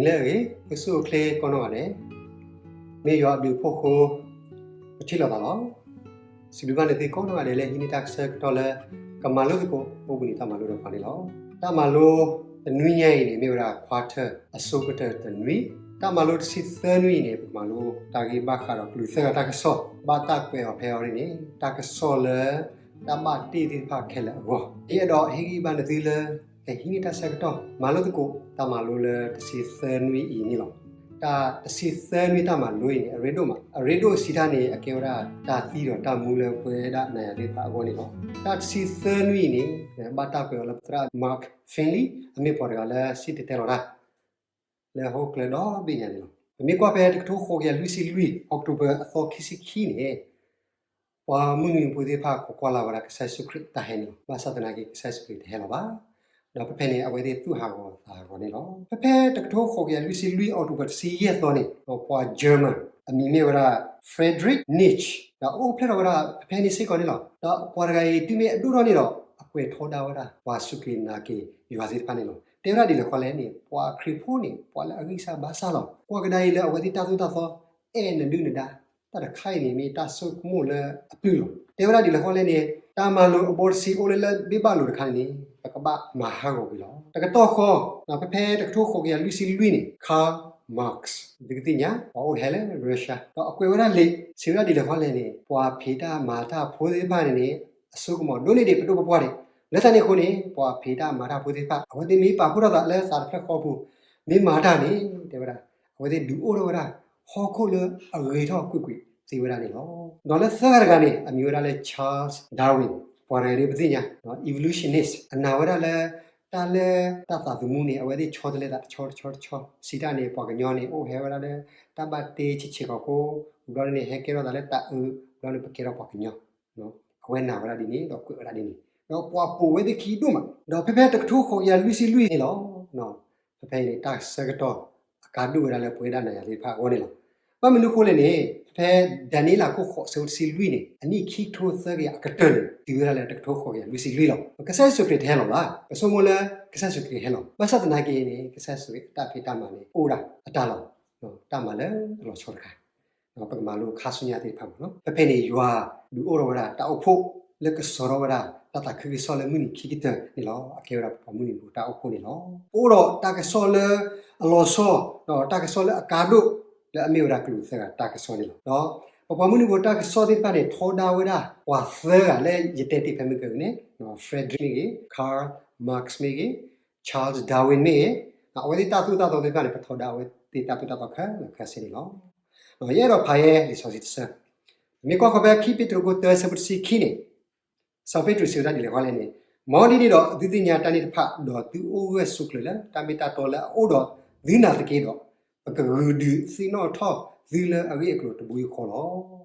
လၢအဂ့ၤ အိၣ်ဆူၣ်အိၣ်ချ့ကိးနီၢ်ဂၤဒဲး, မ့ၢ်ယွၤအဘျုးအဖှိၣ်အဃိ ပထံၣ်လိာ်သးလီၤ. စံးဘျုးဘၣ်နသုကိးနီၢ်ဂၤဒဲးလၢဟံးန့ၢ်တၢ်ဆၢကတီၢ်လၢ ကမၤလိသကိး အိၣ်ဘှံးနံၤတၢ်မၤလိဒီးပှၤန့ၣ်လီၤ. တၢ်မၤလိတနွံညါအံၤန့ၣ် မ့ၢ်ဝဲဒၣ် quarter အဆိကတၢၢ်တနွံ, တၢ်မၤလိတဆံသၢနွံအံၤန့ၣ် ပကမၤလိတၢ်ဂ့ၢ်ဘၣ်ဃးဒီးကလူးသၢဂၤတၢ်ကစီၣ်, ဘၣ်တၢ်ကွဲးအီၤဖဲအံၤန့ၣ် တၢ်ကစီၣ်လၢ တၢ်ဘၣ်တ့ၢ်သ့ၣ်တဖၣ်ခဲလၢာ်အဂီၢ်, ယအဲၣ်ဒိးဟ့ၣ်ဂံၢ်ဘါနသုလၢ ကဟံးန့ၢ်တၢ်ဆၢကတီၢ် မၤလိသကိး တၢ်မၤလိလၢတဆံသၢနွံအံၤန့ၣ်လီၤ. တၢ်တဆံသၢနွံတၢ်မၤလိအံၤန့ၣ် အရ့ဒိၣ်မး, အရ့ဒိၣ်စံးတၢ်န့ၣ် အကဲဝဲဒၣ်တၢ်သံဒီးတၢ်မူလၢပဝဲဒၣ်နၤယၤသ့ၣ်တဖၣ်အဂီၢ်န့ၣ်လီၤ. တၢ်တဆံသၢနွံအံၤန့ၣ် ဘၣ်တၢ်ကွဲးအီၤလၢပသရၣ် Mark Finley အမ့ၢ်ပှၤတဂၤလၢစံၣ်တဲၤတဲလီၤတၢ် လၢဟီၣ်ခိၣ်ချၢဒီဘ့ၣ်ညါန့ၣ်လီၤ. ပမ့ၢ်ကွၢ်ဖဲတကထိဃိးကယၤလွံၢ်ဆံလွံၢ် October အသီခံဆံခံန့ၣ် ပှၤမုၢ်နွံဖိသ့ၣ်တဖၣ် ခိးကွၢ်လၢ်ဝဲဒၣ်ကစၢ်ယ့ၣ်ၡူးခရံာ်အတၢ်ဟဲန့ၣ်လီၤ. ဘၣ်ဆၣ်သနာ်က့ ကစၢ်ယ့ၣ်ၡူးခရံာ်တဟဲလီၤဘၣ်. ဒီးဖဲဖဲန့ၣ် အဝဲသ့ၣ်သူၣ်ဟးဂီၤသးဟးဂီၤန့ၣ်လီၤ. ဖဲဖဲတကထိဃိးကယၤလွံၢ်ဆံလွံၢ် October တဆံယဲၢ်သီန့ၣ် ပှၤ German အမံၤမ့ၢ်ဝဲဒၣ် Friedrich Nietzsche ဒီးအိၣ်ဖျဲၣ်ထီၣ်ဝဲဒၣ်ဖဲဖဲန့ၣ်စ့ၢ်ကီးန့ၣ်လီၤ. ဒီးပှၤတဂၤအံၤ တုၤမ့ၢ်အဒိၣ်ထီၣ်န့ၣ်ဒီး အကွဲးထီဒါဝဲဒၣ် ပှၤစူၢ်က့ၤနာ်က့ၤယွၤသ့ၣ်တဖၣ်န့ၣ်လီၤ. တဲဝဲဒၣ်ဒ်လဲၣ်ဃီလဲၣ်န့ၣ် ပှၤခရံာ်ဖိန့ၣ် ပှၤလၢအဂံၢ်စၢ်ဘါစၢ်လီၤ. ကွၢ်ကဒါအံၤလၢအဝဲသ့ၣ်တၢ်သိၣ်တၢ်သီ အဲၣ်နဒုၣ်နဒါ တၢ်တခါအံၤန့ၣ် မ့ၢ်တၢ်ဆိကမိၣ်လၢအပျုၢ်လီၤ. တဲဝဲဒၣ်ဒ်လဲၣ်ဃီလဲၣ်န့ၣ် တၢ်မၤလိာ်အဘီတဆံအိၣ်လၢလၢဘ့ၣ်ဘၣ်လိာ်တခါန့ၣ် ပကဘၣ်မၤဟးဂီၤကွံာ်လီၤ. တကတီၢ်ဃီ ဖဲဖဲတကထိဃိးကယၤလွံၢ်ဆံလွံၢ်န့ၣ် Karl Marx သုကသ့ၣ်ညါ ပှၤအိၣ်ဟဲလၢ Russia ဒီးအကွဲးဝဲဒၣ်လံာ် စံးဝဲဒၣ်ဒ်လဲၣ်ဃီလဲၣ်န့ၣ် ပှၤဖံးတၢ်မၤတၢ်ဖိသ့ၣ်တဖၣ်န့ၣ်န့ၣ် အစိကမီၤဒိၣ်န့ၢ်ဒံးပဒိၣ်ပပှၢ်န့ၣ် လၢတၢ်န့ၣ်အဃိန့ၣ် ပှၤဖံးတၢ်မၤတၢ်ဖိသ့ၣ်တဖၣ် အဝဲသ့ၣ်မ့ၢ်ပာ်ဖှိၣ်ထီၣ်သးလၢသးတဖျၢၣ်ဃီပူၤ မ့ၢ်မၤတၢ်န့ၣ် တဲဝဲဒၣ် အဝဲသ့ၣ်ဒုးအိၣ်ထီၣ်ဝဲဒၣ် ဟီၣ်ခိၣ်လၢအဂ့ၤထီၣ်ကွ့ၢ်ကွ့ၢ်သ့ဝဲဒၣ်န့ၣ်လီၤ. ဒီးလၢသၢဂၤတဂၤန့ၣ် အမံၤဝဲဒၣ်လၢ Charles Darwin ပှၤတဂၤဒ်ပသ့ၣ်ညါ evolutionist အနာ်ဝဲဒၣ်လၢ တၢ်လၢတၢ်သးသမူန့ၣ် အဝဲသ့ၣ်ဆီတလဲသးတဆီတဆီတဆီ စံးတၢ်န့ၣ် ပှၤကညီန့ၣ် အိၣ်ဟဲဝဲဒၣ်လၢ တၢ်ဘၣ်တ့ဆံးဆံးခီၣ်ခိၣ် ဘျီန့ၣ် ဟဲကဲထီၣ်သးလၢတၢ်အၢ ဘျီန့ၣ် ပကဲထီၣ်ပှၤကညီ အဝဲနာ်ဝဲဒၣ်ဒ်န့ၣ် ဒီးကွဲးဝဲဒၣ်ဒ်န့ၣ် ဒီးပှၤပိာ်ဝဲသ့ၣ်ခံဒိၣ်မး ဒီးဖဲဖဲတကထိဃိးကယၤလွံၢ်ဆံလွံၢ်န့ၣ်လီၤ. ဖဲဖဲအံၤန့ၣ် တၢ်ဆၢကတီၢ်အကါဒိၣ်ဝဲဒၣ်လၢပဝဲဒၣ်နၤယၤသ့ၣ်တဖၣ်အဂီၢ်န့ၣ်လီၤ. ဘၣ်မနုၤအဃိလဲၣ်န့ၣ် ဖဲ Daniel ခိၣ်ဃိး ဆၢဖိတဆံလွံၢ်န့ၣ် အနံၣ်ခံကထိသၢကယၤအကတၢၢ်န့ၣ် တုၤဝဲဒၣ်လၢတကထိဃိးကယၤလွံၢ်ဆံလွံၢ်လီၤ. ကစၢ်ယ့ၣ်ၡူးခရံာ်တဟဲလီၤဘၣ်. ပဆိကမိၣ်လၢ ကစၢ်ယ့ၣ်ၡူးခရံာ်ဟဲလီၤ. ဘၣ်ဆၣ်သနာ်က့န့ၣ် ကစၢ်ယ့ၣ်ၡူးခရံာ်အတၢ်ဖံးတၢ်မၤန့ၣ် အိၣ်ဝဲဒၣ်အတၢ်လီၤ. တၢ်မၤလၢအလီၤဆီတခါ ပကမၤလိခါဆူညါသ့ၣ်တဖၣ်မ့ၢ်နီၤ. ဖဲဖဲန့ၣ် ယွၤဒုးအိၣ်ထီၣ်ဝဲဒၣ်တၢ်အိၣ်ဖှိၣ် လၢကစၢၤထီၣ်ဝဲဒၣ်တၢ်သးခုကစီၣ်လၢမုၢ်နံၤခံကတၢၢ်န့ၣ်လီၤ. အကဲဝဲဒၣ်ပပှၤမုၢ်နံၤဖိတၢ်အိၣ်ဖှိၣ်န့ၣ်လီၤ. ပအိၣ်ဒီးတၢ်ကစီၣ်လၢအလီၤဆီ ဒီးတၢ်ကစီၣ်လၢအကါဒိၣ် လၢအမ့ၢ်ဝဲဒၣ်ကလူးသၢဂၤတၢ်ကစီၣ်န့ၣ်လီၤ. ဒီးပပှၤမုၢ်နံၤဖိတၢ်ကစီၣ်သ့ၣ်တဖၣ်န့ၣ် ထီဒါဝဲဒၣ်ပှၤသၢဂၤလၢယတဲတ့ၢ်ဖဲမုၢ်ကနံၤန့ၣ် Frederick မ့ၢ်ဂ့ၤ, Karl Marx မ့ၢ်ဂ့ၤ, Charles Darwin မ့ၢ်ဂ့ၤ, အဝဲသ့ၣ်တၢ်သိၣ်တၢ်သီသ့ၣ်တဖၣ်န့ၣ် ပထီဒါအဝဲသ့ၣ်တၢ်သိၣ်တၢ်သီခဲလၢာ်ခဲဆ့န့ၣ်လီၤ. ယအဲၣ်ဒိးဖးယဲလံာ်စီဆှံတဆၢ, မ့ၢ်ကွၢ်ဃီဖဲခံပ့းတရူးခိၣ်တၢ ဆၢဖိတဆံခံန့ၣ် စီၤပ့းတရူးစံးဝဲဒၣ်ဒ်လဲၣ်ဃီလဲၣ်န့ၣ်, မ်ဒ်န့ၣ်ဒီး သုသ့ၣ်ညါတၢ်န့ၣ်တဖၣ်, ဒီးသုအိၣ်ဂၢၢ်ဆိးကျၢၤလၢတၢ်မ့ၢ်တၢ်တီလၢအအိၣ်ဒီးသုနာ်သက့ဒီး, ပကဂုာ်ဒုးသ့ၣ်နီၣ်ထီၣ်သုလၢအဂ့ၢ်အကျိၤတဘိယူၢ်ဃီလီၤ.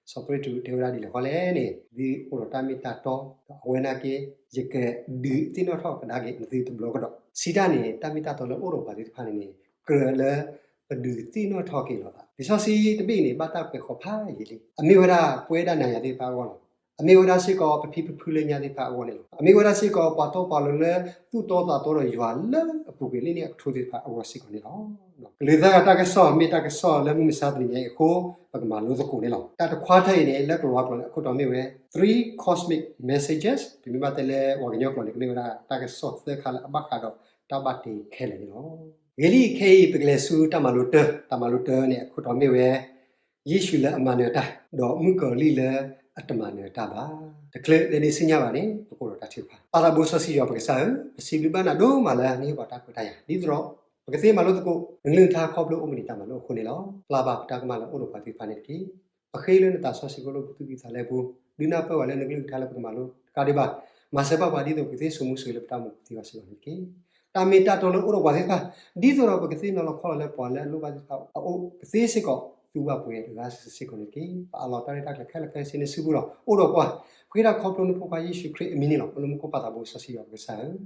စီၤပ့းတရူးတဲဝဲဒၣ်ဒ်လဲၣ်ဃီလဲၣ်န့ၣ်, သုအိၣ်ဒီးတၢ်မ့ၢ်တၢ်တီ, ဒီးအဝဲနာ်က့ ယကဒုးသ့ၣ်နီၣ်ထီၣ်ကဒါက့ၤနသုတဘျီကဒီး. စံးတၢ်န့ၣ် တၢ်မ့ၢ်တၢ်တီလၢအိၣ်ဒီးပှၤသ့ၣ်တဖၣ်န့ၣ်န့ၣ် ကြၢးလၢပဒုးသ့ၣ်နီၣ်ထီၣ်က့ၤလီၤသး. လံာ်စီဆှံတဘ့ၣ်အံၤန့ၣ် ဘၣ်တၢ်ကွဲးဃီၤဖးယံာ်လံ. အမ့ၢ်ဝဲဒၣ်ပဝဲဒၣ်နၤယၤသ့ၣ်တဖၣ်အဂီၢ်လီၤ. အမ့ၢ်ဝဲဒၣ်စ့ၢ်ကီးပဖံပဖုလၢညါသ့ၣ်တဖၣ်အဂီၢ်န့ၣ်လီၤ. အမ့ၢ်ဝဲဒၣ်စ့ၢ်ကီးပှၤတီပှၤလိၤလၢသူၣ်တီသးတီဒီးယွၤလၢအပူၤကွံာ်လံန့ၣ်အကထိသ့ၣ်တဖၣ်အဂီၢ်စ့ၢ်ကီးန့ၣ်လီၤ. ကလုာ်သၢဂၤတၢ်ကစီၣ် မ့ၢ်တၢ်ကစီၣ်လၢမုၢ်မဆါတနံၤညါအံၤအဃိ ပကမၤလိသကိးန့ၣ်လီၤ. တၢ်တ quarter အံၤန့ၣ် လၢကလၤဝါကျိာ်န့ၣ် အခိၣ်တီမ့ၢ်ဝဲ three cosmic messages, ပမ့ၢ်ဘၣ်တဲလၢပှၤကညီကျိာ်န့ၣ် ကမ့ၢ်ဝဲဒၣ်တၢ်ကစီၣ်သၢခါလၢအဘၣ်ဃးဒီးတၢ်ဘၣ်တ့ခဲလၢာ်န့ၣ်လီၤ. ဂ့ၤလံ ခဲအံၤ ပကလဲၤဆူတၢ်မၤလိတၢ, တၢ်မၤလိတၢန့ၣ် အခိၣ်တီမ့ၢ်ဝဲ ယ့ၣ်ၡူးလၢအမၤနၢၤတၢ်, ဒီးမုၣ်ကီၤလံၢ်လၢအတမၤနၢၤတၢ်ဘၣ်. တချုးလဲၤဒံးဆူညါဘၣ်န့ၣ် ပကအိၣ်ဒီးတၢ်ထုကဖၣ်. ပၢ်သးဘိစီဆှံယွၤပကစၢ်ဧၢ, ပစံးဘျုးဘၣ်နၤဒိၣ်မးလၢနဟ့ၣ်ပှၤတၢ်ခွဲးတၢ်ယာ်, ဒ်သိးဒီး ပကသ့မၤလိသကိး နကလုၢ်နကထါခီဖျိအိၣ်ဘှံးနံၤတၢ်မၤလိအဃိန့ၣ်လီၤ. ပျၢ်ဘၣ်ပတၢ်ကမၣ်လၢအိၣ်ဒီးပှၤသ့ၣ်တဖၣ်န့ၣ်တက့ၢ်. ပဃ့လၢနသးစီဆှံဖိလၢပသူၣ်ကံၢ်သးလဲပူၤ, ဒုးနၢ်ပၢၢ်ပှၤလၢနကလုၢ်ကထါလၢပကမၤလိတကးဒံးဘၣ်, မၤစၢၤဘၣ်ပှၤဒ်သိးပကသ့စိာ်မူစိာ်ဂဲၤလၢပတၢ်အိၣ်မူပူၤသ့ဘၣ်စ့ၢ်ကီးန့ၣ်တက့ၢ်. တၢ်မ့ၢ်တၢ်တီလၢအိၣ်ဒီးပှၤသ့ၣ်တဖၣ်, ဒ်သိးဒီးပကသ့နီၤလီၤခီလီၤလၢပှၤလၢအလိၣ်ဘၣ်သ့ၣ်တဖၣ်အအိၣ်, ပသ့စ့ၢ်ကီး သူဘၣ်ပှဲၤတဂၤစ့ၢ်ကီးန့ၣ်တက့ၢ်. ပအးလီၤတၢ်ရဲၣ်တၢ်ကျဲၤခဲလၢာ်ခဲဆ့န့ၣ်ဆူပူၤလီၤ. အိၣ်ဒီးပှၤ, ပဃ့တၢ်ခီဖျိနဖိခွါယ့ၣ်ၡူးခရံာ်အမံၤန့ၣ်လီၤ. ပလၢမူခိၣ်ပၢ်သးဘိစီဆှံယွၤပကစၢ်ဧၢ,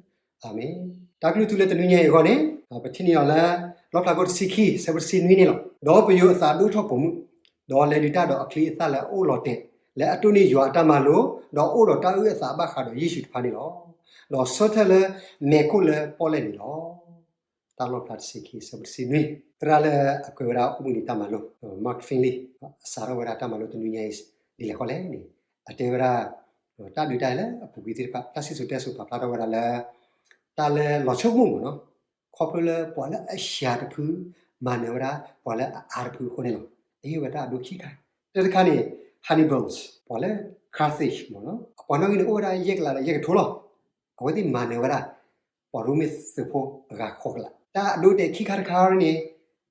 အၤမ့ၣ်. တၢ်ကလုၢ်ထူလၢတနွံညါအံၤအဂီၢ်န့ၣ်, ပထံၣ်န့ၢ်အီၤလၢ လီၣ်ဖျါခိၣ်တဆံခံ ဆၢဖိတဆံနွံန့ၣ်လီၤ. ဒီးပယိၤအသးဒိၣ်ထီၣ်ပိာ်မုၣ်, ဒီးလဲၤဒုးတၢ်ဒီးအချံအသၣ်လၢအအိၣ်လီၤတဲာ်, လၢအတိၢ်န့ၢ်ယွၤအတၢ်မၤလိ, ဒီးအိၣ်ဒီးတၢ်အုၣ်အသးဘၣ်ဃးဒီးယ့ၣ်ၡူးတဖၣ်န့ၣ်လီၤ. ဒီးဆၢထၢၣ်လၢမဲးခိၣ်လၢပီၣ်လဲၣ်န့ၣ်လီၤ. တၢ်လီၣ်ဖျါတဆံခံ အဆၢဖိတဆံနွံ, သရၣ်လၢအကွဲးဝဲဒၣ်အိၣ်ဘှံးနံၤတၢ်မၤလိ Mark Finley အစးထီၣ်ဝဲဒၣ်တၢ်မၤလိတနွံညါအံၤ ဒ်လဲၣ်ဃီလဲၣ်န့ၣ် အတဲဝဲဒၣ် တၢ်ဒုးတၢ်ယၤလၢအပူၤကွံာ်သ့ၣ်တဖၣ် တၢ်စံၣ်စိၤတဲစိၤပာ်ဖျါထီၣ်ဝဲဒၣ်လၢ တၢ်လၢလီၤဆိကမိၣ်မ့ၢ်နီၤ ခီဖျိလၢပှၤလၢအစှၤတဖု မၤနၢၤဝဲဒၣ်ပှၤလၢအအါတဖုအဃိန့ၣ်လီၤ. အဟ့ၣ်ဝဲတၢ်အဒိခံခါ, တၢတခါန့ၣ် Hannibals ပှၤလၢ Carthage မ့ၢ်နီၤ အပှၤနီၣ်ဂံၢ်န့ၣ် အိၣ်ဝဲဒၣ်ယဲၢ်ကလးဒီးယဲၢ်ကထိလီၤ. အဝဲသ့ၣ်မၤနၢၤဝဲဒၣ် ပှၤရိမ့ၤသုးဖိအဂၤဃိးကလး. တၢ်အဒိတဲာ်ခံခါတခါန့ၣ်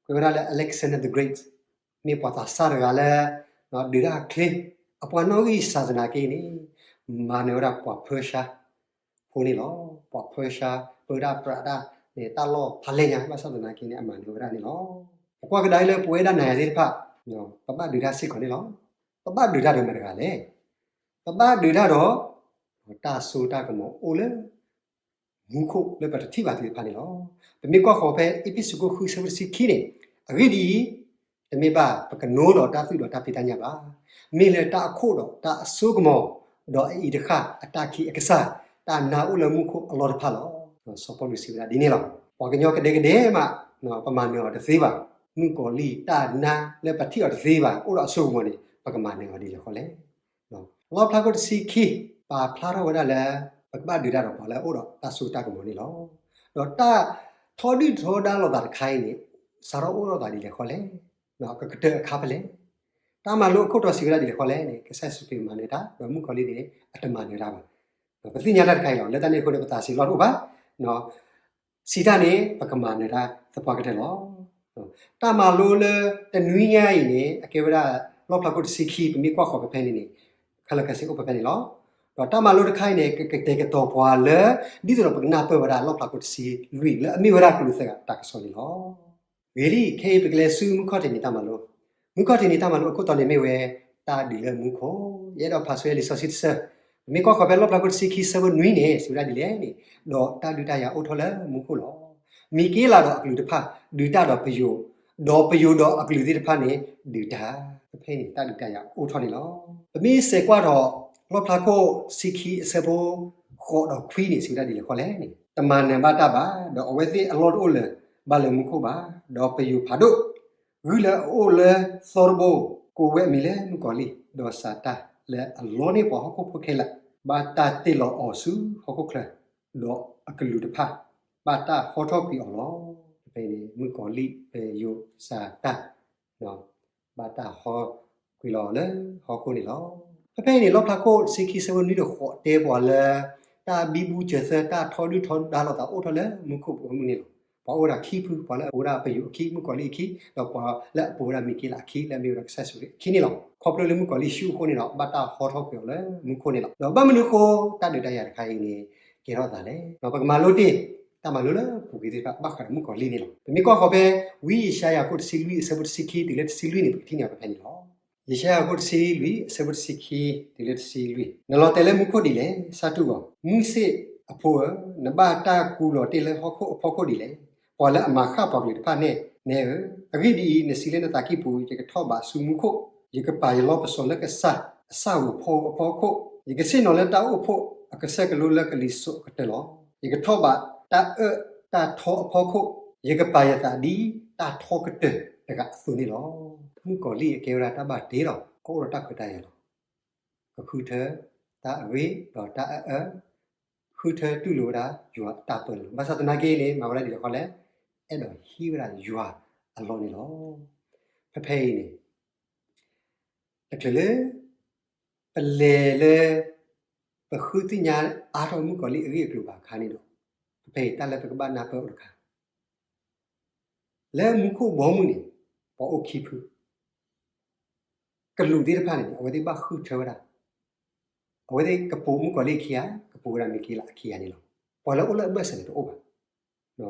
ကွဲးဝဲဒၣ်လၢ Alexander the Great မ့ၢ်ပှၤသးစၢ်တဂၤလၢ ဒုးတၢ်ချ့ အပှၤနီၣ်ဂံၢ်စှၤသနာ်က့န့ၣ် မၤနၢၤဝဲဒၣ်ပှၤ Persia ဖိန့ၣ်လီၤ. ပှၤ Persia ပၢတၢ်ပြးတၢ်န့ၣ် တၢ်လီၢ်ဖးလဲၢ်ညါ ဘၣ်ဆၣ်သနာ်က့န့ၣ် အမၤနၢၤဝဲဒၣ်န့ၣ်လီၤ. ပကွၢ်ကဒါအံၤလၢပဝဲဒၣ်နၤယၤသ့ၣ်တဖၣ် ပဘၣ်ဒုးတၢ်စ့ၢ်ကီးန့ၣ်လီၤ. ပဘၣ်ဒုးတၢ်ဒီးမတၤတဂၤလဲၣ်. ပဘၣ်ဒုးတၢ်ဒီး တၢ်စိတၢ်ကမီၤအိၣ်လၢ မူခိၣ်လၢပတထံၣ်ဘၣ်သ့ၣ်တဖၣ်န့ၣ်လီၤ. ပမ့ၢ်ကွၢ်ဃီၤဖဲအ့းဖ့းစူးခိၣ်ဃုဆၢဖိတဆံခံန့ၣ် အဂ့ၢ်ဒ်အံၤ, တမ့ၢ်ဘၣ်ပကနိဒီးတၢ်သွံၣ်ဒီးတၢ်ဖံးတၢ်ညၣ်ဘၣ်. မ့ၢ်လၢတၢ်အခိၣ်ဒီးတၢ်အစိကမီၤ, ဒီးအအံၤတဃၣ်အတၢ်ခံးအကစၢ်, တၢ်နါအိၣ်လၢမူခိၣ်အလီၢ်တဖၣ်လီၤ. စီၤပီလူးစံးဝဲဒၣ်ဒ်န့ၣ်လီၤ. ပှၤကညီကဒဲကဒဲမး ပမၤနၢၤအီၤတသ့ဘၣ်. မုၣ်ကီၤလံၢ်တၢ်နါလၢပထံၣ်အီၤတသ့ဘၣ် အိၣ်ဒီးအစိကမီၤန့ၣ် ပကမၤနၢၤအီၤဒ်လဲၣ်ဃီလဲၣ်. လီၣ်ဖျါခိၣ်တဆံခံ ပာ်ဖျါထီၣ်ဝဲဒၣ်လၢ ပကဘၣ်ဒုးတၢ်ဒီးပှၤလၢအအိၣ်ဒီးတၢ်စိတၢ်ကမီၤန့ၣ်လီၤ. ဒီးတၢ်ထီဒုၣ်ထီဒါလိာ်သးတခါအံၤန့ၣ် စးထီၣ်အိၣ်ထီၣ်သးဒ်လဲၣ်ဃီလဲၣ်, ကကတၢၢ်အခါဖဲလဲၣ်. တၢ်မၤလိအခိၣ်တီစံးဝဲဒၣ်ဒ်လဲၣ်ဃီလဲၣ်န့ၣ် ကစၢ်ယ့ၣ်ၡူးခရံာ်မၤနၢၤတၢ် ဒီးမုၣ်ကီၤလံၢ်န့ၣ် အတမၤနၢၤတၢ်ဘၣ်. ပသ့ၣ်ညါတၢ်တခါအံၤလီၤ. လၢတၢ်န့ၣ်အဃိန့ၣ် ပသးဆံးလီၢ်တအိၣ်ဘၣ် စံးတၢ်န့ၣ် ပကမၤနၢၤတၢ်သပှၢ်ကတၢၢ်လီၤ. တၢ်မၤလိလၢတနွံညါအံၤန့ၣ် အကဲဝဲဒၣ် လီၣ်ဖျါခိၣ်တဆံခံ ပမ့ၢ်ကွၢ်ဃီၤဖဲဖဲန့ၣ်န့ၣ် ခဲလၢာ်ခဲဆ့အိၣ်ဖဲဖဲန့ၣ်လီၤ. ဒီးတၢ်မၤလိတခါအံၤန့ၣ် ကကတဲာ်ကတီၤပှၤလၢ ဒ်သိးဒီးပကနၢ်ပၢၢ်ဝဲဒၣ် လီၣ်ဖျါခိၣ်တဆံလွံၢ် လၢအမ့ၢ်ဝဲဒၣ်ကလူးသၢဂၤတၢ်ကစီၣ်န့ၣ်လီၤ. ဂ့ၤလံ, ခဲအံၤပကလဲၤဆူမုၢ်ခီၣ်ထံးနံၤတၢ်မၤလိ. မုၢ်ခီၣ်ထံးနံၤတၢ်မၤလိအခိၣ်တီန့ၣ်မ့ၢ်ဝဲ တၢ်ဒုးလၢမူခိၣ်. ယအဲၣ်ဒိးဖးဆှဲလံာ်စီဆှံတဆၢ, ပမ့ၢ်ကွၢ်ဃီၤဖဲလီၣ်ဖျါခိၣ်တဆံခံဆၢဖိနွံန့ၣ် စံးဝဲဒၣ်ဒ်လဲၣ်န့ၣ်, ဒီးတၢ်ဒုးတၢ်ယၤအိၣ်ထီၣ်လၢမူခိၣ်လီၤ. မံၤက့လးဒီးအကလူးတဖၣ် ဒုးတၢ်ဒီးပယိၤ, ဒီးပယိၤဒီးအကလူးသ့ၣ်တဖၣ်န့ၣ် ဒုးတၢ်. ဖဲဖဲအံၤန့ၣ် တၢ်ဒုးတၢ်ယၤအိၣ်ထီၣ်န့ၣ်လီၤ. ပမ့ၢ်စဲးကွၢ်ထီၣ် လီၣ်ဖျါခိၣ်တဆံခံအဆၢဖိဃိးဒီးခွံန့ၣ် စံးဝဲဒၣ်ဒ်လဲၣ်ဃီလဲၣ်န့ၣ်, တမၤနၢၤဘၣ်တၢ်ဘၣ်, ဒီးအဝဲသ့ၣ်အလီၢ်တအိၣ်လၢၤဘၣ်လၢမူခိၣ်ဘၣ်, ဒီးပယိၤဖးဒိၣ် ဂုၢ်လၢအအိၣ်လၢသီတဘိ ကိးဝဲအမံၤလၢမုၣ်ကီၤလံၢ်, ဒီးစၤတၢ်လၢအလီန့ၢ်ပှၤဟီၣ်ခိၣ်ဖိခဲလၢာ် ဘၣ်တၢ်တ့ၢ်လီၤအီၤဆူဟီၣ်ခိၣ်ချၢ, ဒီးအကလူးတဖၣ် ဘၣ်တၢ်ဟီထီၣ်ကွံာ်အီၤလီၤ. ဖဲန့ၣ် မုၣ်ကီၤလံၢ် ပယိၤ စၤတၢ် ဘၣ်တၢ်ဟီကွံာ်လီၤအီၤလၢဟီၣ်ခိၣ်န့ၣ်လီၤ. ဖဲဖဲအံၤန့ၣ် လီၣ်ဖျါခိၣ်တဆံခံဆၢဖိနွံဒီးဃိးတဲပှၤလၢ တၢ်ဘံဘူစၢၤသၢ တၢ်ထီဒုၣ်ထီဒါလိာ်သးအိၣ်ထီၣ်လၢမူခိၣ်ပူၤမုၢ်န့ၣ်လီၤ. ပှၤအိၣ်ဝဲဒၣ်ခံဖု, ပှၤလၢအပူၤဝဲဒၣ်ပယိၤအခံ, မုၣ်ကီၤလံၢ်အခံ, ဒီးပှၤလၢအပူၤဝဲဒၣ်မံၤက့လးအခံ လၢအမ့ၢ်ဝဲဒၣ်ကစၢ်ယ့ၣ်ၡူးခရံာ်အခံန့ၣ်လီၤ. ခီဖျိလၢမုၣ်ကီၤလံၢ်ဆူၣ်အဃိန့ၣ်ဒီး ဘၣ်တၢ်ဟီထီၣ်ကွံာ်အီၤလၢမူခိၣ်န့ၣ်လီၤ. ဒီးဘၣ်မနုၤအဃိ တၢ်ဒုးတၢ်ယၤတခါအံၤန့ၣ် ကဲထီၣ်အသးလဲၣ်. ပကမၤလိတ့ၢ် တၢ်မၤလိလၢပူၤကွံာ်သ့ၣ်တဖၣ် ဘၣ်ဃးဒီးမုၣ်ကီၤလံၢ်န့ၣ်လီၤ. ပမ့ၢ်ကွၢ်ဃီၤဖဲ ဝံယၡါယၤခိၣ်တဆံလွံၢ်အဆၢဖိတဆံခံ တုၤလၢတဆံလွံၢ်န့ၣ် ပကထံၣ်န့ၢ်ဖဲဖဲန့ၣ်လီၤ. ယၡါယၤခိၣ်တဆံလွံၢ်အဆၢဖိတဆံခံ တုၤလၢတဆံလွံၢ်, နလီၤတဲာ်လၢမူခိၣ်ဒ်လဲၣ်, စၢ်တူၢ်ဂီၤ, မုၢ်ဆ့ၣ်အဖိဧၢ, နဘၣ်တၢ်ကူလီၤတ့ၢ်လၢဟီၣ်ခိၣ်အဖီခိၣ်ဒ်လဲၣ်. ပှၤလၢအမၤဃၣ်ပှၤကလုာ်တဖၣ်န့ၣ် နဲဧၢ, အဂ့ၢ်ဒ်အံၤ, နစံးလၢနသးကံၢ်ပူၤ, ယကထီၣ်ဘးဆူမူခိၣ်, ယကပာ်ယလီပစီၤလၢကစၢ်အဆၣ်ဧိၤဖီဧိၤအဖီခိၣ်, ယကဆ့ၣ်နီၤလၢတၢ်အိၣ်ဖှိၣ်အကစၢၢ်ကလိလၢကလံၤစိးအကတၢၢ်လီၤ. ယကထီၣ်ဘးတၢ်အၢၣ်တၢ်ထီအဖီခိၣ်, ယကပာ်ယသးဒ်တၢ်ထီကတၢၢ်တဂၤအသိးန့ၣ်လီၤ. မုၣ်ကီၤလံၢ်အကဲဝဲဒၣ်တၢ်ဘၣ်တ့လီၤ. ကအိၣ်ဒီးတၢ်ခွဲးတၢ်ယာ်လီၤ. ကဃုထၢတၢ်အဂ့ၤဒီးတၢ်အၢၣ်အၢ, ဃုထၢတူၢ်လိာ်ဝဲဒၣ်ယွၤအတၢ်ပၢလီၤ. ဘၣ်ဆၣ်သနာ်က့န့ၣ် မၤဝဲဒၣ်ဒ်လဲၣ်ဃီလဲၣ်, အဲၣ်ဒိးဟံးဝဲဒၣ်ယွၤအလီၢ်န့ၣ်လီၤ. ဖဲဖဲအံၤန့ၣ် တချုးလၢ ပလဲၤလၢ ပဃုသ့ၣ်ညါအါထီၣ်မုၣ်ကီၤလံၢ်အဂ့ၢ်အကျိၤဘၣ်အခါန့ၣ်ဒီး ဖဲဖဲအံၤတၢ်လၢပကဘၣ်နၢ်ပၢၢ်အိၣ်တခါ လၢမူခိၣ်ဘီမုၢ်န့ၣ် ပှၤအိၣ်ခံဖု, ကလူးသ့ၣ်တဖၣ်န့ၣ် အဝဲသ့ၣ်ဘၣ်ဃုထၢဝဲဒၣ်, အဝဲသ့ၣ်ကပိာ်မုၣ်ကီၤလံၢ်အခံဂၤ, ကပိာ်ဝဲဒၣ်မံၤက့လးအခံဂၤန့ၣ်လီၤ. ပှၤလၢအိၣ်လၢအဘၢၣ်စၢၤန့ၣ်တအိၣ်ဘၣ်.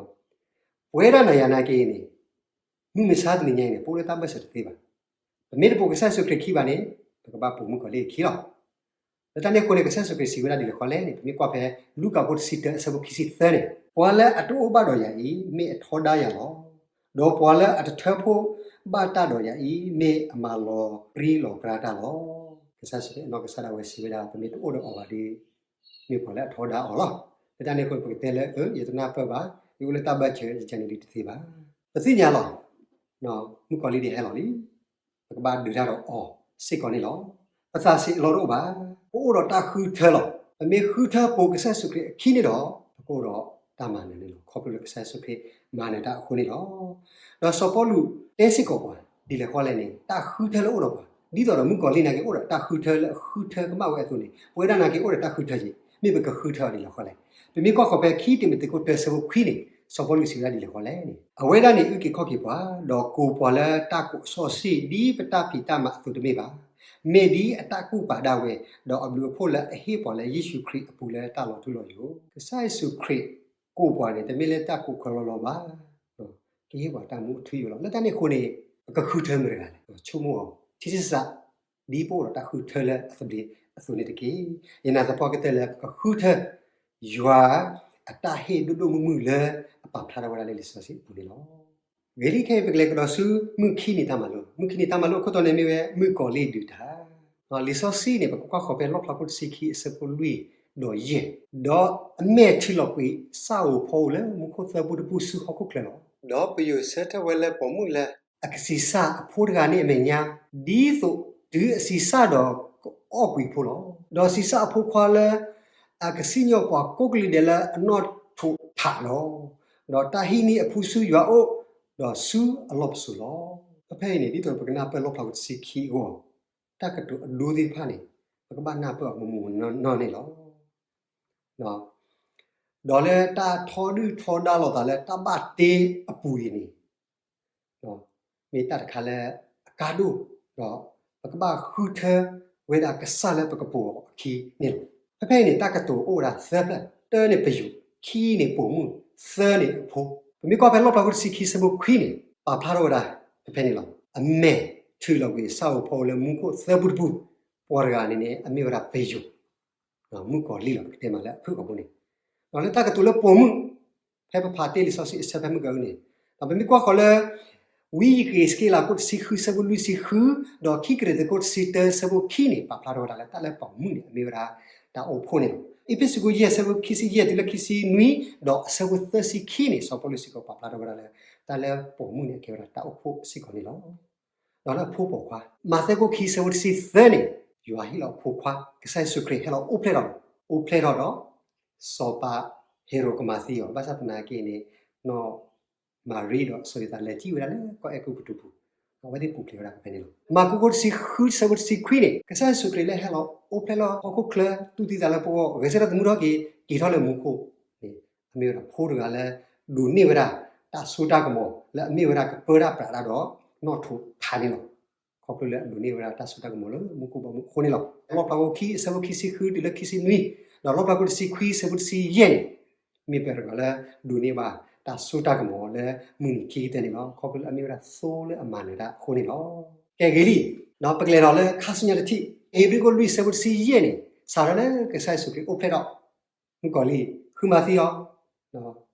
ပဝဲဒၣ်နၤယၤနာ်က့န့ၣ် မုၢ်မဆါတနံၤညါအံၤန့ၣ် ပအိၣ်လၢတၢ်ဘၢၣ်စၢၤတသ့ဘၣ်. ပမ့ၢ်တပိာ်ကစၢ်ယ့ၣ်ၡူးခရံာ်ခံဘၣ်န့ၣ် ပကဘၣ်ပိာ်မုၣ်ကီၤလံၢ်အခံလီၤ. လၢတၢ်န့ၣ်အဃိန့ၣ် ကစၢ်ယ့ၣ်ၡူးခရံာ်စံးဝဲဒၣ်ဒ်လဲၣ်ဃီလဲၣ်န့ၣ် ပမ့ၢ်ကွၢ်ဖဲ လူၤကၣ်ဖိတဆံတၢအဆၢဖိခံဆံသၢန့ၣ်, ပှၤလၢအတအိၣ်ဘၣ်ဒီးယၤအံၤ မ့ၢ်အထီဒါယၤလီၤ. ဒီးပှၤလၢအတထၢဖှိၣ်ဘၣ်တၢ်ဒီးယၤအံၤ မ့ၢ်အမၤလီၤပြံလီၤပြါတၢ်လီၤ. ကစၢ်ယ့ၣ်ၡူးခရံာ်အနီၢ်ကစၢ်ဒၣ်ဝဲစံးဝဲဒၣ် ပမ့ၢ်တအိၣ်ဒီးအီၤဘၣ်ဒီး မ့ၢ်ပှၤလၢအထီဒါအီၤလီၤ. လၢတၢ်န့ၣ်အဃိန့ၣ် ပကတဲလၢ အၢ ယတနၢ်ပၢၢ်ဘၣ်, ယအိၣ်လၢတၢ်ဘၢၣ်စၢၤယကန့ၣ်ဒုးတသ့ဘၣ်. ပသ့ၣ်ညါလီၤ. မုၣ်ကီၤလံၢ်ဒုးဟဲလီၤလံ. ပကဘၣ်ဒုးတၢ်ဒီးအီၤစ့ၢ်ကီးန့ၣ်လီၤ. ပသးစ့အလီၢ်တအိၣ်ဘၣ်. ပအိၣ်ဒီးတၢ်ဃုထၢလီၤ. ပမ့ၢ်ဃုထၢပိာ်ကစၢ်ယ့ၣ်ၡူးခရံာ်အခံန့ၣ်ဒီး ပကအိၣ်ဒီးတၢ်မၤနၢၤန့ၣ်လီၤ. ခီဖျိလၢကစၢ်ယ့ၣ်ၡူးခရံာ်မၤနၢၤတၢ်အဃိန့ၣ်လီၤ. ဒီးစီၤပီလူးတဲစ့ၢ်ကီးပှၤဒ်လဲၣ်ဃီလဲၣ်န့ၣ် တၢ်ဃုထၢလၢအိၣ်ဒီးပှၤ ဒ်သိးဒီးမုၣ်ကီၤလံၢ်နာ်က့အိၣ်ဒီးတၢ်ဃုထၢလၢအဃုထၢကမၣ်ဝဲအသိးန့ၣ် ပဝဲဒၣ်နာ်က့အိၣ်ဒီးတၢ်ဃုထၢက့ၤ မ့ၢ်ပကဃုထၢအီၤဒ်လဲၣ်ဃီလဲၣ်. ပမ့ၢ်ကွၢ်ဃီၤဖဲခံတံၤမသ့း ခိၣ်တၢဆၢဖိခွံန့ၣ် စီၤပီလူးစံးဝဲဒၣ်ဒ်လဲၣ်ဃီလဲၣ်န့ၣ် အဝဲဒၣ်န့ၣ်အုၣ်က့ၤခီၣ်က့ၤပှၤ ဒီးကိးပှၤလၢတၢ်ကိးအစီဆှံ ဒ်ပတၢ်ဖံးတၢ်မၤအသိးတမ့ၢ်ဘၣ်. မ့ၢ်ဒ်အတၢ်ကူၣ်ပာ်ဒၣ်ဝဲ ဒီးအဘျုးအဖှိၣ်လၢအဟ့ၣ်ပှၤလၢယ့ၣ်ၡူးခရံာ်အပူၤလၢတၢ်လီၤထူလီၤယိာ်. ကစၢ်ယ့ၣ်ၡူးခရံာ်ကိးပှၤန့ၣ် တမ့ၢ်လၢတၢ်ကိးခီလီၤလီၤဘၣ်. ကဟ့ၣ်ပှၤတၢ်မူအထူအယိာ်လီၤ. လၢတၢ်န့ၣ်အဃိန့ၣ် ပကဃုထၢမတၤတဂၤလဲၣ်. ဆိကမိၣ်အီၤ ထံထံဆးဆး ဒ်ပအိၣ်ဒီးတၢ်ဃုထၢလၢအသဘျ့အသိးန့ၣ်တက့ၢ်. ယနာ်သပှၢ်ကတၢၢ်လၢပကဃုထၢ ယွၤအတၢ်ဟ့ၣ်ဒိၣ်ဒိၣ်မုၢ်မုၢ်လၢအပာ်ဖျါထီၣ်ဝဲဒၣ်လၢလံာ်စီဆှံအပူၤန့ၣ်လီၤ. ဂ့ၤလံ ခဲအံၤပကလဲၤကဒီးဆူမုၢ်ခံနံၤတၢ်မၤလိ, မုၢ်ခံနံၤတၢ်မၤလိအခိၣ်တီန့ၣ်မ့ၢ်ဝဲ မုၣ်ကီၤလံၢ်ဒုးတၢ်. လံာ်စီဆှံန့ၣ် ပကကွၢ်ဃီၤဖဲလီၣ်ဖျါခိၣ်တဆံခံအဆၢဖိလွံၢ်ဒီးယဲၢ်, ဒီးအမဲာ်ထုးလီၤကွံာ်ဆၣ်ဧိၤဖီဧိၤလၢမူခိၣ်သၢပူတပူဆူဟီၣ်ခိၣ်ချၢလီၤ. ဒီးပယိာ်ဆၢထၢၣ်ဝဲလၢပိာ်မုၣ်လၢ အကဆံးစၢ်အဖိတဂၤန့ၣ်အမဲာ်ညါ, ဒ်သိးတုၤအဆံးစၢ်ဒီးကအီၣ်ကွံာ်အဖိလီၤ. ဒီးဆံးစၢ်အဖိခွါလၢ အကစံၣ်ညီၣ်ပှၤကိးကလုာ်ဒဲးလၢအနီၣ်ထိးထးလီၤ. ဒီးတၢ်ဟံးန့ၢ်အဖုဆူယွၤအအိၣ်, ဒီးဆူအလီၢ်ပစိာ်လီၤ. ဖဲဖဲအံၤန့ၣ် ဒ်သိးပကနၢ်ပၢၢ်လီၣ်ဖျါခိၣ်တဆံခံအဂီၢ်, တၢ်ကတိၤအဒိသ့ၣ်တဖၣ်န့ၣ် ပကဘၣ်နၢ်ပၢၢ်အီၤမူမူနီၢ်နီၢ်န့ၣ်လီၤ. ဒီးလၢတၢ်ထီဒုၣ်ထီဒါလိာ်သးလၢတၢ်ဘၣ်တ့အပူၤအံၤန့ၣ် မ့ၢ်တၢ်တခါလၢအကါဒိၣ်, ဒီးပကဘၣ်ဃုထၢဝဲဒၣ်ကစၢ်လၢပကပိာ်အီၤအခံန့ၣ်လီၤ. ဖဲဖဲအံၤန့ၣ် တၢ်ကတိၤအိၣ်ဝဲဒၣ်သၢဖျၢၣ်, တၢန့ၣ်ပယိာ်, ခံန့ၣ်ပိာ်မုၣ်, သၢန့ၣ်အဖိ. ပမ့ၢ်ကွၢ်ဖဲလီၣ်ဖျါခိၣ်တဆံခံဆၢဖိခွံန့ၣ် ပာ်ဖျါထီၣ်ဝဲဒၣ်ဖဲဖဲန့ၣ်လီၤ. အမဲာ်ထုးလီၤကွံာ်ဆၣ်ဧိၤဖီဧိၤလၢမူခိၣ်သၢပူတပူ, ပှၤတဂၤန့ၣ်န့ၣ် အမ့ၢ်ဝဲဒၣ်ပယိာ် မုၣ်ကီၤလံၢ်လီၤ ပကတဲမးလၢအဖုၣ်ကိာ်ပူၤန့ၣ်, ဒီးလၢတၢ်ကတိၤလၢပိာ်မုၣ်, ဖဲပဖးတ့ၢ်လံာ်စီဆှံအဆၢဖဲမုၢ်ကၤအံၤန့ၣ်, ဒီးပမ့ၢ်ကွၢ်ဃီၤလၢ ဝံယဃ့းစက့လးခိၣ်တဆံဃုဆၢဖိလွံၢ်ဆံဃု, ဒီးခံကရံၣ်သူးခိၣ်တဆံတၢဆၢဖိခံန့ၣ် ပာ်ဖျါထီၣ်ဝဲဒၣ်လၢတၢ်လၢပိာ်မုၣ်န့ၣ် အမ့ၢ်ဝဲဒၣ်တၢ်အိၣ်ဖှိၣ်န့ၣ်လီၤ. အ့းဖ့းစူးခိၣ်ယဲၢ်ဆၢဖိခံဆံယဲၢ်တုၤလၢခံဆံနွံ, ဒီးအဆၢဖိသၢဆံခံန့ၣ် စီၤပီလူးစ့ၢ်ကီးပာ်ဖျါထီၣ်ဝဲဒၣ်လၢ တၢ်လၢပိာ်မုၣ်န့ၣ် အကဲဝဲဒၣ်တၢ်အိၣ်ဖှိၣ်စ့ၢ်ကီးန့ၣ်လီၤ. ဒီးလၢအဖိပိာ်ခွါ, မးသဲခိၣ်ခံဆၢဖိတဆံသၢန့ၣ်, ယွၤဟ့ၣ်လီၤအဖိခွါ, ကစၢ်ယ့ၣ်ၡူးခရံာ်ဟဲလီၤအိၣ်ဖျဲၣ်ထီၣ်, အိၣ်ဖျဲၣ်ထီၣ်ဒီး စီၤပၤဟ့ၤရိာ်ကမၤသံအီၤ, ဘၣ်ဆၣ်သနာ်က့န့ၣ် နီၢ်မၤရံဒီးစီၤယိၤသးလဲၤစံၣ်ဝဲဒၣ်လၢကီၢ်အဲၤကူပတူးပူၤ, အဝဲသ့ၣ်ပူၤဖျဲးဝဲဒၣ်ဖဲန့ၣ်လီၤ. မၢ်ကူးခိၣ်တဆံဃုဆၢဖိတဆံခွံန့ၣ်, ကစၢ်ယ့ၣ်ၡူးခရံာ်လၢဟဲလီၤအိၣ်ဖျဲၣ်လၢဟီၣ်ခိၣ်ချၢ တူၢ်သံသးလၢပဂီၢ် ဂဲၤဆၢထၢၣ်သမူထီၣ်က့ၤ က့ၤထီၣ်လၢမူခိၣ်န့ၣ် အမ့ၢ်ဝဲဒၣ်ဖိတဂၤလၢ ဒိးန့ၢ်ဝဲဒၣ်တၢ်စိတၢ်ကမီၤ လၢအမ့ၢ်ဝဲဒၣ်ကပၢတၢ်ပြးတၢ်ဒီးနီၣ်ထိးထးန့ၣ်လီၤ. ခီဖျိလၢအဒိးန့ၢ်ဝဲဒၣ်တၢ်စိတၢ်ကမီၤလၢမူခိၣ်ဘီမုၢ်အဃိန့ၣ်လီၤ. လီၣ်ဖျါခိၣ်ခံအဆၢဖိခံဆံဃုတုၤလၢခံဆံနွံ, ဒီးလီၣ်ဖျါခိၣ်တဆံခွံအဆၢဖိတဆံယဲၢ်န့ၣ် မ့ၢ်ပတဂၤလၢဒိးန့ၢ်ဘၣ်တၢ်စိတၢ်ကမီၤလၢမုၢ်နံၤခံကတၢၢ်န့ၣ်လီၤ. ခီဖျိလၢအမ့ၢ်ဝဲဒၣ်သိလၢအမၤနၢၤတၢ်အဃိန့ၣ်လီၤ. ကဲဂ့ၤလံ, ဒီးပကလဲၤဒီးလၢခါဆူညါတထံၣ်, ဧ့ၤဘြံၤခိၣ်လွံၢ်ဆၢဖိတဆံယဲၢ်န့ၣ် စးထီၣ်လၢကစၢ်ယ့ၣ်ၡူးခရံာ်အိၣ်ဖျဲၣ်ထီၣ် မုၣ်ကီၤလံၢ် ဃုမၤသံအီၤ,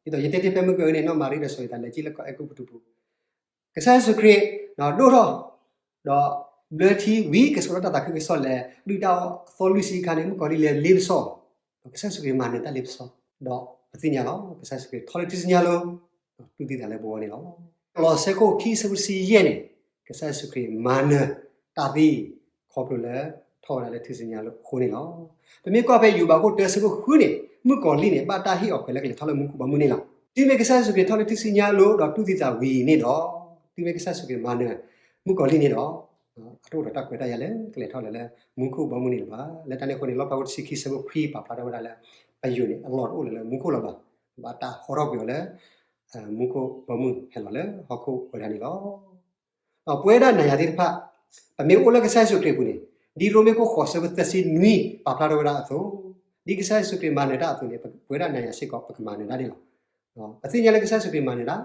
ဒ်သိးယတဲတ့ၢ်ဖဲမုၢ်ကၤအံၤန့ၣ် နီၢ်မၤရံဒီးစီၤယိၤသးလဲၤစံၣ်လၢကီၢ်အဲၤကူပတူးပူၤ ကစၢ်ယ့ၣ်ၡူးခရံာ် ဒိၣ်ထီၣ်, ဒီးဘျၢထံဝံၤ ကဆှီထီၣ်တၢ်သးခုကစီၣ်လဲၤ ဒုၣ်တၢ်အီၣ်အသီလွံၢ်ဆံအခါန့ၣ် မုၣ်ကီၤလံၢ်လဲၤလ့ပစီ, ဒီးကစၢ်ယ့ၣ်ၡူးခရံာ်မၤနၢၤတၢ်လ့ပစီ, ဒီးပသ့ၣ်ညါလီၤ ကစၢ်ယ့ၣ်ၡူးခရံာ်ထီၣ်လၢထူၣ်စုညါလိၤ, ဒီးတူၢ်သံသးလၢပဂီၢ်န့ၣ်လီၤ. ကလီးစဲခိၣ်ခံဆၢဖိတဆံယဲၢ်န့ၣ် ကစၢ်ယ့ၣ်ၡူးခရံာ်မၤနၢၤတၢ်သံ ခီဖျိလၢထီၣ်ဝဲဒၣ်လၢထူၣ်စုညါလိၤအဃိန့ၣ်လီၤ. ပမ့ၢ်ကွၢ်ဖဲယိၤဘးခိၣ်တၢဆၢဖိဃုန့ၣ် မုၣ်ကီၤလံၢ်န့ၣ် ဘၣ်တၢ်ဟ့ၣ်အီၤခွဲးလၢကလဲၤထီၣ်လၢမူခိၣ်ဘီမုၢ်န့ၣ်လီၤ. တုၤမ့ၢ်ကစၢ်ယ့ၣ်ၡူးခရံာ်ထီၣ်လၢထူၣ်စုညါလိၤဒီးတူၢ်သံသးဝံၤန့ၣ်ဒီး, တုၤမ့ၢ်ကစၢ်ယ့ၣ်ၡူးခရံာ်မၤနၢၤ မုၣ်ကီၤလံၢ်န့ၣ်ဒီး, အတအိၣ်ဒီးတၢ်ခွဲးတၢ်ယာ်လၢကလဲၤထီၣ်လၢၤလၢမူခိၣ်ဘီမုၢ်န့ၣ်လၢၤဘၣ်. လၢတၢ်န့ၣ်အဃိန့ၣ် လီၣ်ဖျါခိၣ်တဆံခံဆၢဖိခွံပာ်ဖျါထီၣ်ဝဲဒၣ်လၢ ပယိာ်န့ၣ် အလီၢ်တအိၣ်လၢၤလၢမူခိၣ်လၢၤဘၣ်, ဘၣ်တၢ်ဟီထီၣ်ကွံာ်အီၤလၢ မူခိၣ်ဘီမုၢ်ဟဲလီၤလၢဟီၣ်ခိၣ်ဝဲဒၣ်န့ၣ်လီၤ. ဒီးပဝဲဒၣ်နၤယၤသ့ၣ်တဖၣ် ပမ့ၢ်အိၣ်လၢကစၢ်ယ့ၣ်ၡူးခရံာ်အပူၤန့ၣ်, ဒ်ရိမ့ၤခိၣ်ဃိးဆၢဖိသၢဆံနွံ ပာ်ဖျါထီၣ်ဝဲဒၣ်အသိး, ဒ်ကစၢ်ယ့ၣ်ၡူးခရံာ်မၤနၢၤတၢ်အသိးန့ၣ် ပဝဲဒၣ်နၤယၤစ့ၢ်ကီး ပကမၤနၢၤတၢ်န့ၣ်လီၤ. ပသ့ၣ်ညါလၢကစၢ်ယ့ၣ်ၡူးခရံာ်မၤနၢၤတၢ်,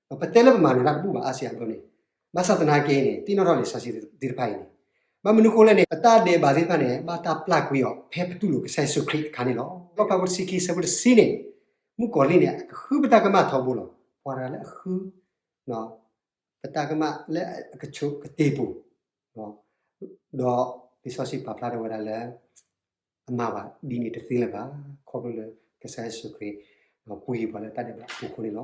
ဒီးပတဲလၢပမၤနၢၤတၢ်တဘူၣ်ဘၣ်အါစံးအါဘျီန့ၣ်, ဘၣ်ဆၣ်သနာ်က့န့ၣ် သ့ၣ်နီၣ်ထီၣ်လံာ်စီဆှံသ့ၣ်တဖၣ်အံၤန့ၣ်, ဘၣ်မနုၤအဃိလဲၣ်န့ၣ် ပတၢ်ဒဲးဘးသ့ၣ်တဖၣ်န့ၣ် ဘၣ်တၢ်ပျၢ်ကွံာ်အီၤဖဲပတူၢ်လိာ်ကစၢ်ယ့ၣ်ၡူးခရံာ်အခါန့ၣ်လီၤ. လီၣ်ဖျါဖိတဆံခံဆၢဖိတဆံန့ၣ်, မုၣ်ကီၤလံၢ်န့ၣ် အကဃုပတၢ်ကမၣ်ထီဘိလီၤ. ပှၤတဂၤလၢအဃု ပတၢ်ကမၣ်လၢအကဆိးကတ့ၢ်ပူၤ, ဒီးလံာ်စီဆှံပာ်ဖျါထီၣ်ဝဲဒၣ်လၢ အမၤဘၣ်ဒ်န့ၣ်တသ့လၢၤဘၣ်, ခီဖျိလၢကစၢ်ယ့ၣ်ၡူးခရံာ် ပှ့ၤပှၤလၢတၢ်ဒဲးဘးအပူၤအဃိန့ၣ်လီၤ.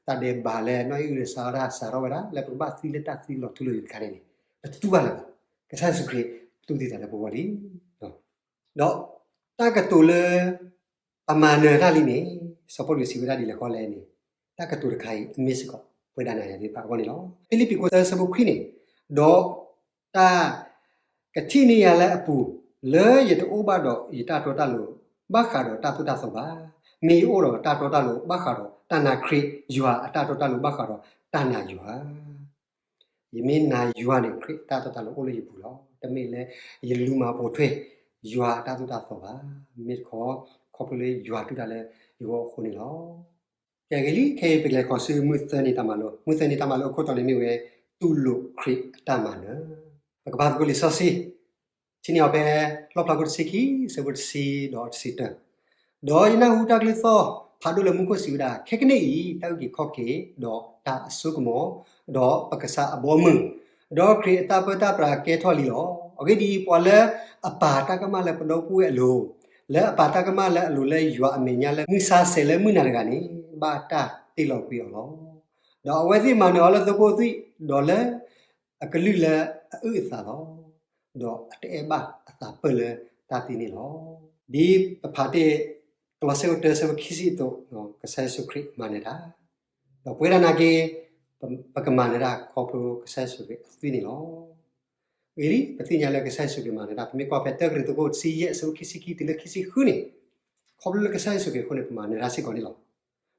တၢ်ဒဲးဘးလၢနီၣ်အံၣ်အုၣ်ဒီးစးထီၣ်တၢ်စးထီၣ်ဝဲဒၣ် လၢပကဘၣ်သံလၢတၢ်သံလီၤထူလီၤယိာ်တခါန့ၣ်န့ၣ် ပတတူၢ်ဘၣ်လၢၤဘၣ်. ကစၢ်ယ့ၣ်ၡူးခရံာ်တူၢ်သံသးလၢပဂီၢ်လံ. ဒီးတၢ်ကတိၤလၢ ပမၤနၢၤတၢ်လံန့ၣ် စီၤပီလူးစံးဝဲဒၣ်ဒ်လဲၣ်ဃီလဲၣ်န့ၣ်, တၢ်ကတိၤတခါအံၤ အမ့ၢ်စ့ၢ်ကီး ပဝဲဒၣ်နၤယၤသ့ၣ်တဖၣ်အဂီၢ်န့ၣ်လီၤ. ဖံလံးပံၤခိၣ်သၢဆၢဖိခွံန့ၣ်, ဒီးတၢ်ကထံၣ်န့ၢ်ယၤလၢအပူၤ, လၢယတအိၣ်ဘၣ်ဒီးယတၢ်တီတၢ်လိၤ ဘၣ်ဃးဒီးတၢ်သိၣ်တၢ်သီဘၣ်. မ့ၢ်ယအိၣ်ဒီးတၢ်တီတၢ်လိၤ ဘၣ်ဃးဒီးတၢ်နာ်ခရံာ်, ယွၤအတၢ်တီတၢ်လိၤ ဘၣ်ဃးဒီးတၢ်နာ်ယွၤ ယမ့ၢ်နာ်ယွၤန့ၣ် ခရံာ်အတၢ်တီတၢ်လိၤအိၣ်လၢယပူၤလီၤ. တမ့ၢ်လၢယလူၤမၤပိာ်ထွဲ ယွၤအတၢ်သိၣ်တၢ်သီဘၣ်. မ့ၢ်တခီ ခီဖျိလၢယွၤတူၢ်တၢ်လၢယဂီၢ်အဃိန့ၣ်လီၤ. ကဲဂ့ၤလံ ခဲအံၤပကလဲၤဃီၤဆူမုၢ်သၢနံၤတၢ်မၤလိ, မုၢ်သၢနံၤတၢ်မၤလိအခိၣ်တီန့ၣ်မ့ၢ်ဝဲ တူၢ်လိာ်ခရံာ်အတၢ်မၤနၢၤ. ပကဖးသကိးလံာ်စီဆှံ ထံၣ်န့ၢ်အီၤဖဲ လီၣ်ဖျါခိၣ်တဆံခံ ဆၢဖိတဆံဒီးတဆံတၢ, ဒီးယနၢ်ဟူတၢ်ကလုၢ်သီၣ် ဖးဒိၣ်လၢမူခိၣ်စံးဝဲဒၣ်, ခဲကနံၣ်အံၤ တၢ်အုၣ်က့ၤခီၣ်က့ၤ ဒီးတၢ်အစိကမီၤ, ဒီးပကစၢ်အဘီအမုၢ်, ဒီးခရံာ်အတၢ်ပၢတၢ်ပြးကဲထီၣ်လံလီၤ. အဂ့ၢ်ဒ်အံၤ, ပှၤလၢအပာ်တၢ်ကမၣ်လၢပဒီပုၢ်ဝဲၢ်အလိၤ, လၢအပာ်တၢ်ကမၣ်လၢအလိၤလၢယွၤအမဲာ်ညါလၢမုၢ်ဆါဆဲးလၢမုၢ်နၤတဂၤန့ၣ် ဘၣ်တၢ်တ့ၢ်လီၤကွံာ်အီၤလီၤ. ဒီးအဝဲသ့ၣ်မၤနၢၤအီၤလၢသိဖိသၣ်ဒီးလၢ အကလုၢ်လၢအအုၣ်အသးလီၤ. ဒီးအတအဲၣ်ဘၣ်အသးပၢၢ်လၢတၢ်သံန့ၣ်လီၤ. ဒ်ပဖးတ့ၢ် ကလီးစဲၣ်ခိၣ်တၢဆၢဖိခံဆံအသိး, ကစၢ်ယ့ၣ်ၡူးခရံာ်မၤနၢၤတၢ်, ဒီးပဝဲဒၣ်နာ်က့ ပကမၤနၢၤတၢ်ခီဖျိကစၢ်ယ့ၣ်ၡူးခရံာ်အသွံၣ်န့ၣ်လီၤ. ဂ့ၤလံ ပသ့ၣ်ညါလၢကစၢ်ယ့ၣ်ၡူးခရံာ်မၤနၢၤတၢ်, ပမ့ၢ်ကွၢ်ဖဲတၢကရံၣ်သူးခိၣ်တဆံယဲၢ် အဆၢဖိခံဆံခံတုၤလၢခံဆံဃုန့ၣ်, ခီဖျိလၢကစၢ်ယ့ၣ်ၡူးခရံာ်အဃိန့ၣ် ပမၤနၢၤတၢ်စ့ၢ်ကီးန့ၣ်လီၤ. ဒီ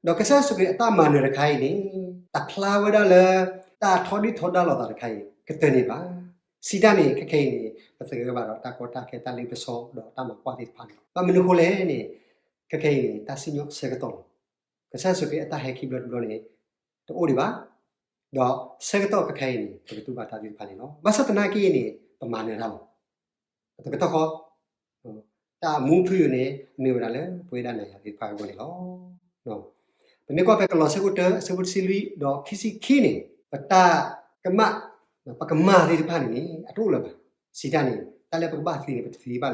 းကစၢ်ယ့ၣ်ၡူးခရံာ်အတၢ်မၤနၢၤတခါအံၤန့ၣ် တဖျါဝဲဒၣ်လၢ တၢ်ထီဒုၣ်ထီဒါလိာ်သးတခါအံၤ ကတၢၢ်န့ၣ်ဘၣ်. စံးတၢ်န့ၣ် ခဲခဲအံၤန့ၣ် ပသဂၢၢ်ဘၣ်ဒီးတၢ်ကီတၢ်ခဲ တၢ်လ့ပစီ ဒီးတၢ်မၤကွၢ်သ့ၣ်တဖၣ်န့ၣ်လီၤ. ဘၣ်မနုၤအဃိလဲၣ်န့ၣ်, ခဲခဲအံၤန့ၣ် တၢ်စံၣ်ညီၣ်ဆၢကတီၢ်လီၤ. ကစၢ်ယ့ၣ်ၡူးခရံာ်အတၢ်ဟဲခံဘျီတဘျီန့ၣ် တအိၣ်ဒံးဘၣ်. ဒီးဆၢကတီၢ်ခဲခဲအံၤန့ၣ် ပကတူၢ်ဘၣ်တၢ်သ့ၣ်တဖၣ်န့ၣ်လီၤ. ဘၣ်ဆၣ်သနာ်က့န့ၣ် ပမၤနၢၤတၢ်လီၤ. တကတီၢ်ဃီ တၢ်မူထူယိာ်န့ၣ် မ့ၢ်ဝဲဒၣ်လၢပဝဲဒၣ်နၤယၤသ့ၣ်တဖၣ်အဂီၢ်န့ၣ်လီၤ. ပမ့ၢ်ကွၢ်ဖဲကလီးစဲၣ်ခိၣ်တၢ အဆၢဖိတဆံလွံၢ်ဒီးခံဆံခံန့ၣ်, ပတၢ်ကမၣ် ပကမၤသ့ၣ်တဖၣ်န့ၣ်န့ၣ် အတအိၣ်လၢၤဘၣ်. စံးတၢ်န့ၣ် တၢ်လၢပကဘၣ်သ့န့ၣ် ပတသ့ဘၣ်လၢၤဘၣ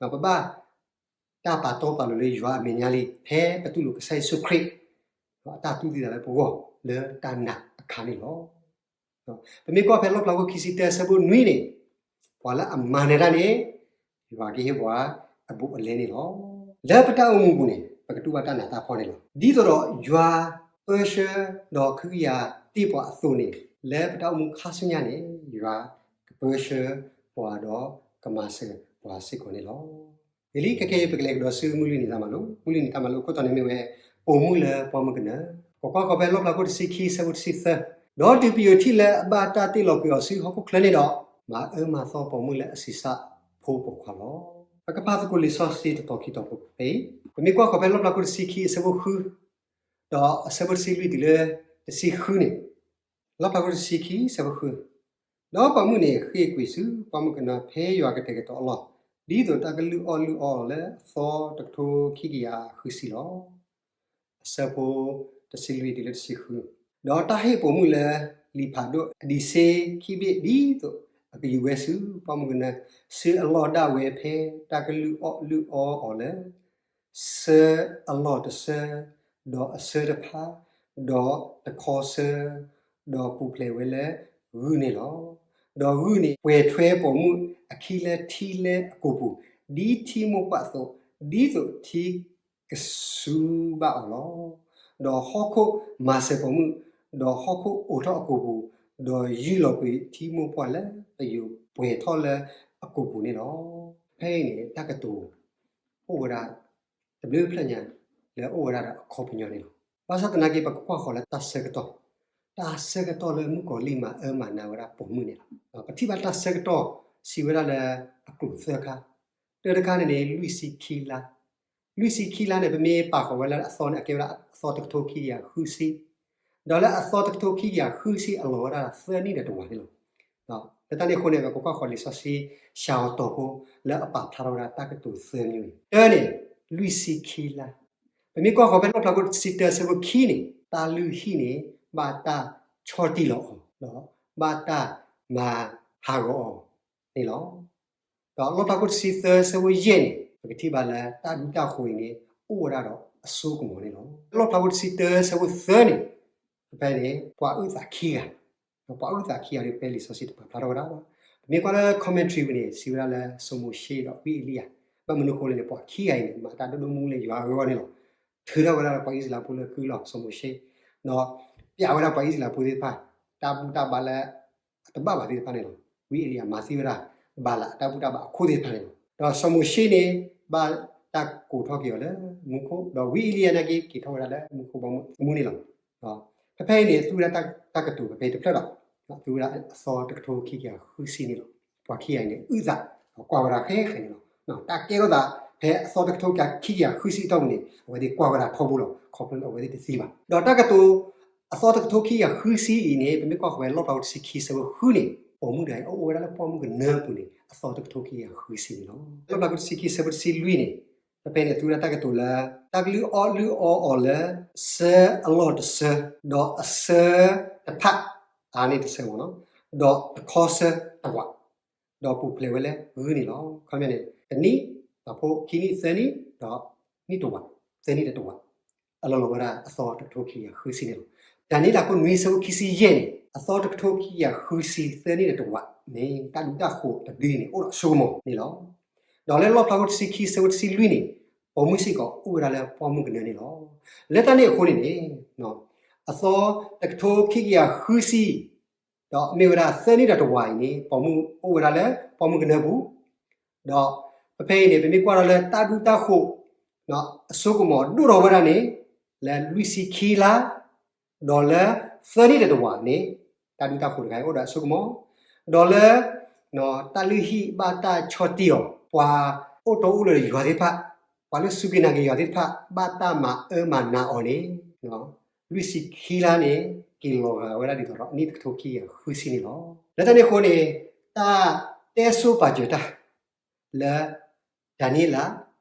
်. ပဘၣ် တၢ်ပာ်တီပာ်လိၤလၢယွၤအမဲာ်ညါလံ ဖဲပတူၢ်လိာ်ကစၢ်ယ့ၣ်ၡူးခရံာ် အတၢ်တူၢ်သံသးလၢပဂီၢ်လၢတၢ်နာ်အခါန့ၣ်လီၤ. ပမ့ၢ်ကွၢ်ဖဲလီၣ်ဖျါခိၣ်ခံဆံတၢ အဆၢဖိနွံန့ၣ်, ပှၤလၢအမၤနၢၤတၢ်န့ၣ် ယွၤကဟ့ၣ်ပှၤအဘူးအလဲန့ၣ်လီၤ. လၢပတၢ်အိၣ်မူပူၤန့ၣ် ပကတူၢ်ဘၣ်တၢ်နးတၢ်ဖှီၣ်န့ၣ်လီၤ. ဒ်သိးဒီးယွၤပၢဆှၢ ဒီးကဟုကယာ်တ့ၢ်ပှၤအသိးန့ၣ် လၢပတၢ်အိၣ်မူခါဆူညါန့ၣ် ယွၤကပၢဆှၢပှၤဒီးကမၤစၢၤပှၤစ့ၢ်ကီးန့ၣ်လီၤ. ဂ့ၤလံ ခဲခဲအံၤ ပကလဲၤကဒီးဆူမုၢ်လွံၢ်နံၤတၢ်မၤလိ, မုၢ်လွံၢ်နံၤတၢ်မၤလိအခိၣ်တီန့ၣ်မ့ၢ်ဝဲ ပိာ်မုၣ်လၢပှၢ်မုၢ်ကနၢ, ကွၢ်ကွၢ်ဃီၤဖဲလီၣ်ဖျါခိၣ်တဆံခံ အဆၢဖိတဆံသၢ, ဒီးတုၤပယိၤထံၣ်လၢအဘၣ်တၢ်တ့ၢ်လီၤကွံာ်အီၤဆူဟီၣ်ခိၣ်ချၢန့ၣ်ဒီး, မၤအၢမၤသီပိာ်မုၣ်လၢအဆံးစၢ်ဖိပိာ်ခွါလီၤ. ပကဖးသကိးလံာ်စီဆှံတတီၤခံတီၤဖိဖဲအံၤ, ပမ့ၢ်ကွၢ်ဃီၤဖဲလီၣ်ဖျါခိၣ်တဆံခံ အဆၢဖိဃု, ဒီးအဆၢဖိတဆံလွံၢ်တုၤလၢတဆံဃုန့ၣ်, လီၣ်ဖျါခိၣ်တဆံခံ အဆၢဖိဃု, ဒီးပိာ်မုၣ်န့ၣ်ဃ့ၢ်ကွံာ်ဆူပှၢ်မုၢ်ကနၢဖဲယွၤကတဲာ်ကတီၤအလီၢ်, ဒ်သိးတၢ်ကလုၢ်အီၣ်လုၢ်အီလၢအသီတကထိခံကယၤဃုဆံလီၤ. အဆၢဖိတဆံလွံၢ်တုၤလၢတဆံဃု, ဒီးတၢ်ဟ့ၣ်ပိာ်မုၣ်လၢလံာ်ဖးဒိၣ်အဒံးဆ့ခံဘ့ၣ်ဒ်သိးအကယူၤဝဲဆူပှၢ်မုၢ်ကနၢ, ဆၢအလီၢ်ဒၣ်ဝဲဖဲတၢ်ကလုၢ်အီၣ်လုၢ်အီအီၤလၢ ဆၢအလီၢ်တဆၢ, ဒီးအဆၢတဖၣ်, ဒီးတခီဆၢ, ဒီးပူၤဖျဲးဝဲလၢဂုၢ်န့ၣ်လီၤ. ဒီးဂုၢ်န့ၣ်ပှဲၤထွဲပိာ်မုၣ်အခံလၢထံလၢအကိာ်ပူၤ, ဒ်ထံမိၢ်ပှၢ်အသိး, ဒ်သိးထံကစူၤဘၣ်အီၤလီၤ. ဒီးဟီၣ်ခိၣ်မၤစၢၤပိာ်မုၣ်, ဒီးဟီၣ်ခိၣ်အိးထီၣ်အကိာ်ပူၤ, ဒီးယုၢ်လီၤကွံာ်ထံမိၢ်ပှၢ်လၢပယိာ်ပှဲၤထီၣ်လၢအကိာ်ပူၤန့ၣ်လီၤ. ဖဲအံၤန့ၣ် တၢ်ကတိၤအိၣ်ဝဲဒၣ် တဘျုးဖျၢၣ်ညါလၢအအိၣ်ဝဲဒၣ်ဒီးအခီပညီန့ၣ်လီၤ. ဘၣ်ဆၣ်သနာ်က့ ပကကွၢ်ဃီၤလၢတၢ်ဆၢကတီၢ်, တၢ်ဆၢကတီၢ်လၢမုၣ်ကီၤလံၢ်မၤအၢမၤနးဝဲဒၣ်ပိာ်မုၣ်န့ၣ်လီၤ. ပထံၣ်ဘၣ်တၢ်ဆၢကတီၢ်စံးဝဲဒၣ်လၢအကျိၤသၢခါ, တၢတခါန့ၣ်န့ၣ် လွံၢ်ဆံခံလါ, လွံၢ်ဆံခံလါန့ၣ် ပမ့ၢ်ပာ်ဃီၤဝဲလၢအသီန့ၣ် အကဲဝဲဒၣ်အသီတကထိခံကယၤဃုဆံ, ဒီးလၢအသီတကထိခံကယၤဃုဆံအလီၢ်ဝဲဒၣ်သၢနံၣ်ဒီးတဝၤန့ၣ်လီၤ. လၢတၢ်န့ၣ်အဃိန့ၣ် ပကကွၢ်ဃီၤလံာ်စီဆှံ စှၤအီၤတီၤဖိ လၢအပာ်ဖျါထီၣ်ဝဲဒၣ်တၢ်ကတိၤသၢမံၤန့ၣ်, တၢန့ၣ် လွံၢ်ဆံခံလါ, ပမ့ၢ်ကွၢ်ဃီၤဖဲလီၣ်ဖျါခိၣ်တဆံတၢ အဆၢဖိခံန့ၣ် တၢ်လုၢ်ဟံၣ်န့ၣ် ဘၣ်တၢ်ဆီၣ်တံၢ်လီၤအီၤ, ဒီးဘၣ်တၢ်မၤဟးဂီၤအီၤန့ၣ်လီၤ. ဒီးလီၣ်ဖျါခိၣ်တဆံသၢ အဆၢဖိယဲၢ်န့ၣ် ပကထံၣ်ဘၣ်လၢတၢ်ဒူတၢ်ဃိၤအံၤန့ၣ် အိၣ်ဝဲဒၣ်ဒီး အစိကမီၤန့ၣ်လီၤ. လီၣ်ဖျါဖိတဆံတၢဆၢဖိသၢန့ၣ်, ဖဲဖဲန့ၣ် ပှၤအုၣ်သးခံဂၤ, ပှၤအုၣ်သးခံဂၤဒီး ဖဲလံာ်စီဆှံတပာ်ဖျါထီၣ်ဝဲဒၣ်ဘၣ်. ပမ့ၢ်ကွၢ်လၢ commentary ပူၤန့ၣ် စံးဝဲဒၣ်လၢစီၤမိၤၡ့ဒီးဝံအ့လံယၤ, ဘၣ်မနုၤအဃိလဲၣ်န့ၣ် ပှၤခံဂၤအံၤန့ၣ် မၤတၢ်ဒိၣ်ဒိၣ်မုၢ်မုၢ်လၢယွၤအဂီၢ်န့ၣ်လီၤ. ထုးထီၣ်ဝဲဒၣ်ဒီးပှၤအံၣ်စရ့လးဖိလၢကုၢ်လီၤ စီၤမိၤၡ့, ဒီးပျးဝဲဒၣ်ပှၤအံၣ်စရ့လးဖိသ့ၣ်တဖၣ် တၢ်ဘူၣ်တၢ်ဘါလၢ အတဘၣ်ဘၣ်သ့ၣ်တဖၣ်န့ၣ်လီၤ. ဝံအ့လံယၤမၤသံဝဲဒၣ် ဘၤလးအတၢ်ဘူၣ်တၢ်ဘါအခိၣ်သ့ၣ်တဖၣ်န့ၣ်လီၤ. ဒီးစီၤမိၤၡ့န့ၣ် ဘၣ်တၢ်ကိးထီၣ်က့ၤအီၤလၢ မူခိၣ်, ဒီးဝံအ့လံယၤနာ်က့ က့ၤထီၣ်ဝဲဒၣ်လၢမူခိၣ်ဘီမုၢ်အမူန့ၣ်လီၤ. ဖဲဖဲအံၤန့ၣ် သူဝဲဒၣ်တၢ်ကတိၤဖဲဖဲတဖျၢၣ်ဒီး သူဝဲဒၣ်အသီတကထိခံကယၤဃုဆံန့ၣ်လီၤ. ပှၤခံဂၤအံၤန့ၣ် အုၣ်သး ဒီးကွၢ်ဝဲဒၣ်ဃဲဃဲန့ၣ်လီၤ. တၢ်ကဲထီၣ်သး ဖဲအသီတကထိခံကယၤဃုဆံအတီၢ်ပူၤန့ၣ် အဝဲသ့ၣ်ကွၢ်ဝဲဒၣ်ထီဘိလီၤ. ခီဖျိလၢအဝဲသ့ၣ်တသံဘၣ်. ဒီးတၢ်ကတိၤ အသီတကထိခံကယၤဃုဆံအံၤန့ၣ် ပမ့ၢ်ကွၢ်ဃီၤဖဲလီၣ်ဖျါဖိတဆံခံဆၢဖိဃုန့ၣ် ပိာ်မုၣ်တဂၤအံၤ အအိၣ်ဝဲဒၣ်လၢပှၢ်မုၢ်ကနၢအပူၤန့ၣ် အသီတကထိခံကယၤဃုဆံန့ၣ်လီၤ. လီၣ်ဖျါဖိတဆံခံဆၢဖိတဆံလွံၢ်န့ၣ် ဖဲဖဲန့ၣ် သူဝဲဒၣ်တၢ်ကတိၤလၢ တၢ်ကလုၢ်အီၣ်လုၢ်အီအီၤလၢ စၢအလီၢ်တစၢ, ဒီးအစၢတဖၣ် အါန့ၢ်တစၢမ့ၢ်နီၤ, ဒီးတခီစၢတဝး, ဒီးပူၤဖျဲးဝဲလၢဂုၢ်န့ၣ်လီၤ. ခီပညီန့ၣ် တနံၣ်, ဒီးဖိခံနံၣ်, သၢနံၣ်, ဒီးနံၣ်တဝး, သၢနံၣ်ဒီးတဝး, အလီၢ်လီၤဝဲဒၣ်အသီတကထိခံကယၤဃုဆံန့ၣ်လီၤ. ဒၤနံးယ့လးအခိၣ်နွံဆၢဖိခံဆံယဲၢ်န့ၣ် အသီတကထိခံကယၤဃုဆံ သၢနံၣ်ဒီးတဝးန့ၣ် တၢ်ဒူတၢ်ဃိးတဒုန့ၣ် အိၣ်ဒီးအစိကမီၤန့ၣ်လီၤ. ဒီးလၢလီၣ်ဖျါဖိတဆံခံဆၢဖိတဆံလွံၢ်န့ၣ် ပိာ်မုၣ်စ့ၢ်ကီးအိၣ်ဝဲဒၣ်လၢပှၢ်မုၢ်ကနၢန့ၣ်လီၤ. လၢတၢ်န့ၣ်အဃိန့ၣ်န့ၣ် အသီတကထိခံကယၤဃုဆံ ဒီးမ့ၢ်ဝဲဒၣ်သၢနံၣ်ဒီးတဝးအံၤန့ၣ် ပိာ်မုၣ်အိၣ်ဝဲဒၣ်လၢပှၢ်မုၢ်ကနၢပူၤ, ဒီးဖဲဖဲအံၤန့ၣ် ပမ့ၢ်ကွၢ်ဒီးလၢတၢ်ဒူတၢ်ဃိး အစိကမီၤဒိၣ်ထီၣ်ဝဲဒၣ်န့ၣ် လၢလွံၢ်ဆံခံလါ, ဒီးလၢသၢနံၣ်ဒီးတဝးန့ၣ် တၢ်ဒူတၢ်ဃိးတခါအံၤအိၣ်ဒီးအစိကမီၤ, ဒီးလၢ တၢ်လုၢ်ဟံၣ်ဘၣ်တၢ်ဆီၣ်တံၢ်အီၤ ပှၤအိၣ်တီအိၣ်လိၤဒီးယွၤသ့ၣ်တဖၣ်, ပှၤလၢစူၢ်က့ၤနာ်က့ၤယွၤသ့ၣ်တဖၣ် ဘၣ်တၢ်မၤအၢမၤနးအီၤန့ၣ် လွံၢ်ဆံခံလါန့ၣ် က့ၤလီၤဂာ်ဝဲဒၣ်ဒ်သိးဒီးအနံၣ်တကထိခံကယၤဃုဆံန့ၣ်လီၤ. လၢတၢ်န့ၣ်အဃိန့ၣ် တၢ်တဲဆိပာ်စၢၤတၢ် လၢ ဒၤနံးယ့လး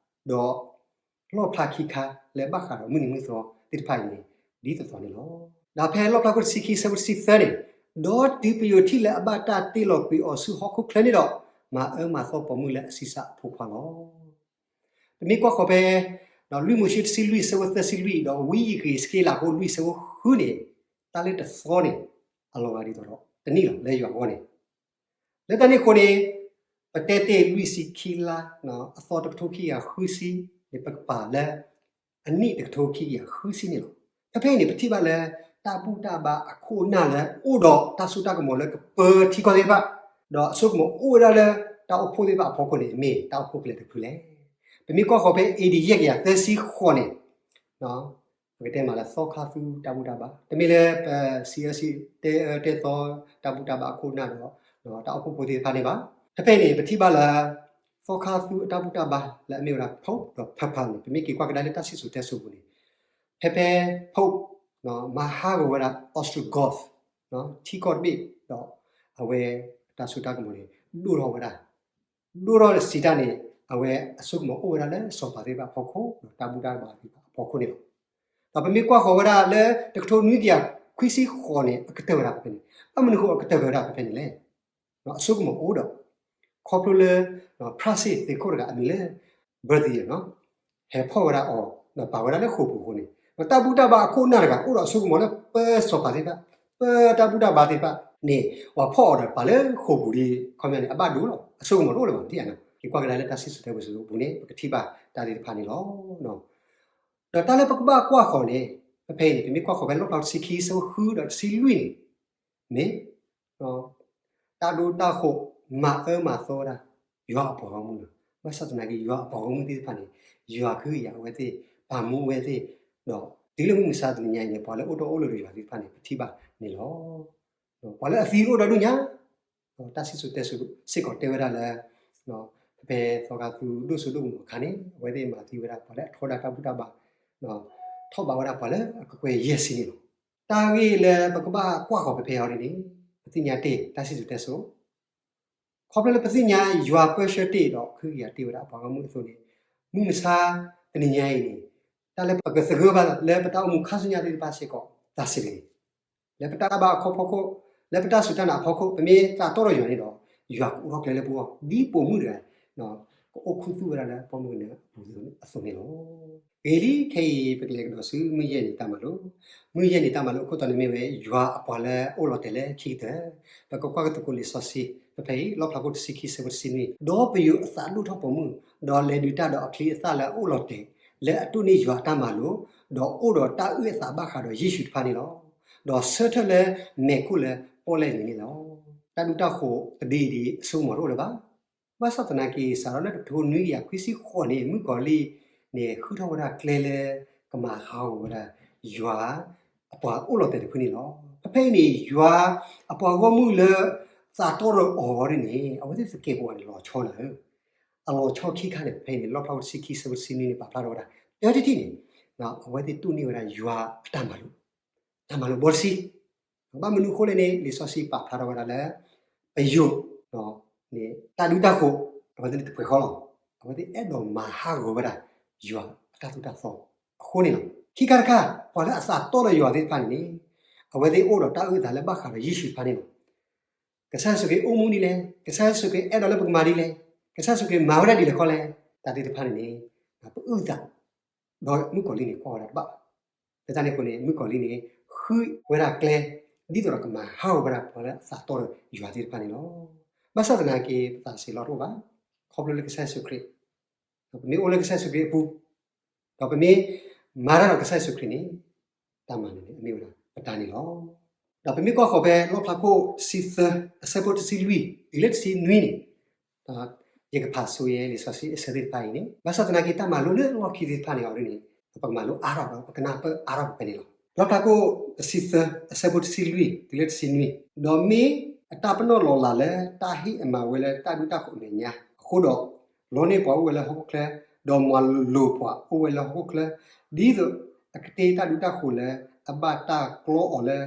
ဒီး လီၣ်ဖျါခံခါလၢဘၣ်ဃးဒီးမုၢ်နံၤမုၢ်သီသ့ၣ်တဖၣ်အံၤန့ၣ် ဒ်သိးသိးန့ၣ်လီၤ. ဒီးဖဲလီၣ်ဖျါခိၣ်တဆံခံဆၢဖိတဆံသၢန့ၣ်, ဒီးတုၤပယိၤထံၣ်လၢအဘၣ်တၢ်တ့လီၤကွံာ်အီၤဆူဟီၣ်ခိၣ်ချၢန့ၣ်ဒီး, မၤအၢမၤသီပိာ်မုၣ်လၢအဆံးစၢ်အဖိခွါလီၤ. ပမ့ၢ်ကွၢ်ဃီၤဖဲ လွံၢ်မိၤၡ့တဆံလွံၢ်ဆၢဖိသၢဆံလွံၢ် ဒီးဝံယဃ့းစက့လးအခိၣ်လွံၢ်ဆၢဖိဃုန့ၣ်, တၢ်လၢတသီန့ၣ် အလီၤဂာ်ဒ်သိးဒီးတနံၣ်လီၤ လၢယွၤအဂီၢ်န့ၣ် လၢတၢ်န့ၣ်အဃိန့ၣ် ပတဲတ့ၢ်လွံၢ်ဆံခံလါ အသီတကထိခံကယၤဃုဆံန့ၣ် ပကပာ်လၢ အနံၣ်တကထိခံကယၤဃုဆံန့ၣ်လီၤ. ဖဲဖဲအံၤန့ၣ် ပထံၣ်ဘၣ်လၢ တၢ်ဘူၣ်တၢ်ဘါအခိၣ်အနၢ်လၢအိၣ်ဒီးတၢ်စိတၢ်ကမီၤလၢကပၢထံကီၢ်သ့ၣ်တဖၣ်, ဒီးအစိကမီၤအိၣ်ဝဲဒၣ်လၢ တၢ်အိၣ်ဖှိၣ်သ့ၣ်တဖၣ်အဖီခိၣ်န့ၣ် မ့ၢ်တၢ်အိၣ်ဖှိၣ်ဖဲလဲၣ်တဖုလဲၣ်. ပမ့ၢ်ကွၢ်ဃီၤဖဲ A.D. ယဲၢ်ကယၤသၢဆံဃိးန့ၣ် ပကတဲမးလၢသီခါသူတၢ်ဘူၣ်တၢ်ဘါ, တမ့ၢ်လၢပစံးအၢစံး တဲအၢတဲသီတၢ်ဘူၣ်တၢ်ဘါအခိၣ်အနၢ်ဒီး တၢ်အိၣ်ဖှိၣ်ဖိသ့ၣ်တဖၣ်န့ၣ်ဘၣ်. ဖဲဖဲအံၤန့ၣ် ပထံၣ်ဘၣ်လၢ သီခါသူအတၢ်ဘူၣ်တၢ်ဘါလၢအမ့ၢ်ဝဲဒၣ် Pope ဒီး Papa န့ၣ် ပမ့ၢ်က့ၤကွၢ်ကဒါလၢတၢ်စံၣ်စိၤတဲစိၤပူၤန့ၣ် ဖဲဖဲ Pope မၤဟးဂီၤဝဲဒၣ် Ostrogoth ထံကီၢ်တဘ့ၣ်ဒီး အဝဲအတၢ်စိတၢ်ကမီၤန့ၣ် ဒိၣ်ထီၣ်ဝဲဒၣ် ဒိၣ်ထီၣ်စံးတၢ်န့ၣ် အဝဲအစိကမီၤအိၣ်ဝဲဒၣ်လၢစီၤပၤသ့ၣ်တဖၣ်အဖီခိၣ် ဒီးတၢ်ဘူၣ်တၢ်ဘါသ့ၣ်တဖၣ်အဖီခိၣ်န့ၣ်လီၤ. ဒီးပမ့ၢ်ကွၢ်ဃီၤဝဲဒၣ်လၢတကထိနွံကယၤခွံဆံဃိးန့ၣ် အကတၢၢ်ဝဲဒၣ်ဖဲဖဲန့ၣ်, ဘၣ်မနုၤဃိအကတၢၢ်ဝဲဒၣ်ဖဲဖဲန့ၣ်လဲၣ်. အစိကမီၤအိၣ်ဒီး ခီဖျိလၢ ဖြၣ်စ့ၣ်သ့ၣ်ခိၣ်တဂၤအမံၤလၢ Berthier ဟဲဖီၣ်ဝဲဒၣ်အီၤ ဒီးပာ်ဝဲဒၣ်လၢဃိာ်ပူၤအဃိန့ၣ် ဒီးတၢ်ဘူၣ်တၢ်ဘါအခိၣ်အနၢ်တဂၤ အိၣ်ဒီးအစိကမီၤလၢပစီၤပၤသ့ၣ်တဖၣ် ပတၢ်ဘူၣ်တၢ်ဘါသ့ၣ်တဖၣ်န့ၣ် ပှၤဖီၣ်အီၤဒီးပာ်လၢဃိာ်ပူၤဒ် ခီပညီန့ၣ် အဘၣ်ဒိလီၤ. အစိကမီၤတအိၣ်လၢၤဘၣ် ပထံၣ်ဧါနီၤ. က့ၤကွၢ်ကဒါလၢတၢ်စံၣ်စိၤတဲစိၤပူၤန့ၣ် ပကထံၣ်ဘၣ်တၢ်သ့ၣ်တဖၣ်န့ၣ်လီၤ. ဒီးတၢ်လၢပကဘၣ်ကွၢ်ဃီၤန့ၣ် ဖဲဖဲအံၤန့ၣ် ပမ့ၢ်ကွၢ်ဃီၤဖဲလီၣ်ဖျါတဆံခံဆၢဖိဃုဒီးတဆံလွံၢ်န့ၣ် မ့ၢ် တၢ်ဒိတၢ်ဃိး မၤအၢမၤသီဝဲဒၣ် ယွၤအပှၤဂီၢ်မုၢ်လီၤ. ဘၣ်ဆၣ်သနာ်က့ ယွၤအပှၤဂီၢ်မုၢ်သ့ၣ်တဖၣ်န့ၣ် ယွၤကဟုကယာ်အဝဲသ့ၣ် ပာ်မူအဝဲသ့ၣ် ဒီးတုၤလၢမုၢ်မဆါတနံၤညါအံၤန့ၣ် ပှၤလၢအိၣ်တီအိၣ်လိၤဒီးယွၤသ့ၣ်တဖၣ်န့ၣ် ပထံၣ်ဘၣ်န့ၣ်လီၤ. ပှၤလၢအသံအိၣ်ဒီဒူၣ်ညါ တၢ်စံၣ်စိၤတဲစိၤစ့ၢ်ကီးတဲဝဲဒၣ်လၢ ဖဲသီခါသူဒိၣ်စိဒိၣ်ကမီၤအခါန့ၣ် အဝဲသ့ၣ်မၤသံဝဲဒၣ် ပှၤလၢအထီဒါတၢ်ဘူၣ်တၢ်ဘါ ထီၣ်ဘးဝဲဒၣ်ပှၤလၢအကကွဲၢ်ယဲၢ်ဆံန့ၣ်လီၤ. တၢ်ဂ့ၢ်လၢပကဘၣ်ကွၢ်ဃီၤဖဲဖဲအံၤန့ၣ် ပသ့ၣ်ညါတ့ၢ်တၢ်စံၣ်စိၤတဲစိၤ ခီဖျိလၢပသ့ၣ်ညါယွၤပၢဆှၢတ့ၢ်ဒီးကဟုကယာ်တ့ၢ်ဝဲဒၣ်ပှၤဂီၢ်မုၢ်အသိးန့ၣ် မုၢ်မဆါတနံၤညါအံၤန့ၣ် တၢ်လၢပကသဂၢၢ်ဘၣ်လၢပတၢ်အိၣ်မူခါဆူညါသ့ၣ်တဖၣ်စ့ၢ်ကီး သးစဲန့ၣ် လၢပတၢ်ဘါအဖီခိၣ် လၢပတၢ်စူၢ်တၢ်နာ်အဖီခိၣ် ပမ့ၢ်သးတီဒီးယွၤန့ၣ်ဒီး ယွၤကအိးထီၣ်ကျဲလၢပဂီၢ် ဒ်ပိာ်မုၣ်တဂၤ ကအိၣ်ခူသူၣ်ဝဲဒၣ်လၢပှၢ်မုၢ်ကနၢအပူၤအသိးန့ၣ်လီၤ. ဂ့ၤလံ, ခဲအံၤပကလဲၤကဒီးဆူမုၢ်ယဲၢ်နံၤတၢ်မၤလိ, မုၢ်ယဲၢ်နံၤတၢ်မၤလိအခိၣ်တီန့ၣ်မ့ၢ်ဝဲ ယွၤအပှၤလၢအအိၣ်လီၤတဲာ်လၢခံကတၢၢ်. ပကကွၢ်ကသကိးလံာ်စီဆှံ ဖဲဖဲအံၤ လီၣ်ဖျါခိၣ်တဆံခံ ဆၢဖိတဆံနွံ, ဒီးပယိၤအသးဒိၣ်ထီၣ်ပိာ်မုၣ်, ဒီးလဲၤဒုးတၢ်ဒီးအချံအသၣ်လၢအအိၣ်လီၤတဲာ်, လၢအတိၢ်န့ၢ်ယွၤအတၢ်မၤလိ, ဒီးအိၣ်ဒီးတၢ်အုၣ်အသးဘၣ်ဃးဒီးယ့ၣ်ၡူးတဖၣ်န့ၣ်လီၤ. ဒီးဆၢထၢၣ်လၢမဲးခိၣ်လၢပီၣ်လဲၣ်န့ၣ်န့ၣ်လီၤ. တၢ်ဒုးတၢ်ဃိးတဒုအံၤဒ်အံၤ အစိကမီၤတအိၣ်လၢၤဘၣ်. ဘၣ်ဆၣ်သနာ်က့ စးထီၣ်လၢတကထိနွံကယၤခွံဆံဃိးန့ၣ် မုၣ်ကီၤလံၢ်န့ၣ် ဃုထီၣ်ဝဲဒၣ်ကျဲလၢကမၤဟးဂီၤဝဲဒၣ် ယွၤအပှၤအိၣ်လီၤတဲာ်တဖုန့ၣ်လီၤ. ဖဲဖဲအံၤန့ၣ် ယွၤအပှၤဂီၢ်မုၢ်လၢသးတီဒီးအီၤန့ၣ် အဝဲသ့ၣ်သကဲးပဝးန့ၣ် လီၤဆီနၤဧၢ. အလီၤဆီခံခါန့ၣ် ဖဲဖဲအံၤန့ၣ် လီၣ်ဖျါခိၣ်တဆံခံ ဆၢဖိတဆံနွံန့ၣ် ပာ်ဖျါထီၣ်ဝဲဒၣ် တၢ်တထံၣ်န့ၣ် အဝဲသ့ၣ်တိၢ်န့ၢ်ဝဲဒၣ်ယွၤအတၢ်မၤလိ တၢ်မၤလိဘီတဆံ, ဘၣ်မနုၤအဃိလဲၣ်န့ၣ် လံာ်စီဆှံပာ်ဖျါထီၣ်ဝဲဒၣ်လၢ ပယိၤန့ၣ် တၢ်ဒုးတၢ်ဃိး အဝဲသ့ၣ်န့ၣ်တပှဲၤဃီလီၤ. အဝဲသ့ၣ်အဲၣ်ဒိးမၤဟးဂီၤဝဲဒၣ် ယွၤအတၢ်သိၣ်တၢ်သီအဃိန့ၣ်လီၤ. ခံခါတခါ ပှၤလၢအသးတီဒီးယွၤသ့ၣ်တဖၣ်န့ၣ်န့ၣ် အဝဲသ့ၣ်အိၣ်ဒီးတၢ်အုၣ်အသးလၢဘၣ်ဃးဒီးယ့ၣ်ၡူးတဖၣ်န့ၣ်လီၤ. ကစၢ်ယ့ၣ်ၡူးခရံာ်အိၣ်မူဒ်လဲၣ်, ကစၢ်ယ့ၣ်ၡူးခရံာ်အဲၣ်ဒိးလၢပကမၤဒ်လဲၣ်, ကစၢ်ယ့ၣ်ၡူးခရံာ်မၤဝဲဒၣ်ဒ်လဲၣ်ခီလဲၣ်, တၢ်သ့ၣ်တဖၣ်န့ၣ်န့ၣ် ပအုၣ်သး ဒီးမုၣ်ကီၤလံၢ်န့ၣ် ကွၢ်ဝဲဒၣ်တဘၣ်ဘၣ်. လၢတၢ်န့ၣ်အဃိန့ၣ် မုၣ်ကီၤလံၢ်န့ၣ် ဃုဝဲဒၣ်ကျဲ ဒ်သိးဒီးကမၤဟးဂီၤဝဲဒၣ်ပှၤလၢအသးတီဒီးယွၤသ့ၣ်တဖၣ်န့ၣ်လီၤ. ဘၣ်ဆၣ်သနာ်က့ ပသးစံးလီၤတအိၣ်ဘၣ်, ခီဖျိလၢကစၢ်ယ့ၣ်ၡူးခရံာ်, ဒီးပမ့ၢ်အိၣ်လၢကစၢ်ယ့ၣ်ၡူးခရံာ်အပူၤ, ဒီးပမ့ၢ်မၤတၢ်ဒီးကစၢ်ယ့ၣ်ၡူးခရံာ်န့ၣ် တၢ်မၤနၢၤန့ၣ် အမ့ၢ်ဝဲဒၣ်ပတၢ်န့ၣ်လီၤ. ဒီးပမ့ၢ်ကွၢ်ဃီၤဖဲလီၣ်ဖျါခိၣ်တဆံသၢ အဆၢဖိတဆံလွံၢ် တုၤလၢတဆံနွံန့ၣ် ယကဖးဆိယဲလံာ်စီဆှံအဆၢသ့ၣ်တဖၣ်အံၤန့ၣ် ဘၣ်ဆၣ်သနာ်က့ တၢ်မၤလိလၢလီၢ်ခံသ့ၣ်တဖၣ်န့ၣ်အီၤဒ်န့ၣ် ပကမၤလိအါထီၣ်ဒီး ပကနၢ်ပၢၢ်အါထီၣ်ပှဲၤန့ၣ်လီၤ. လီၣ်ဖျါခိၣ်တဆံသၢ အဆၢဖိတဆံလွံၢ် တုၤလၢတဆံနွံ, ဒီးမ့ၢ်အတၢ်ပနီၣ်လီၤလးလၢတၢ်ဟ့ၣ်အမၤဝဲလၢတၢ်ဒုးတၢ်ဃိးအမဲာ်ညါအဃိဒီး, လီန့ၢ်ပှၤအိၣ်ဝဲလၢဟီၣ်ခိၣ်ချၢ, ဒီးမၤလိာ်ပှၤအိၣ်ဝဲလၢဟီၣ်ခိၣ်ချၢ, ဒ်သိးအကတ့တၢ်ဒုးတၢ်ဃိးလၢအဘၣ်တၢ်ကျီအီၤလၢနး,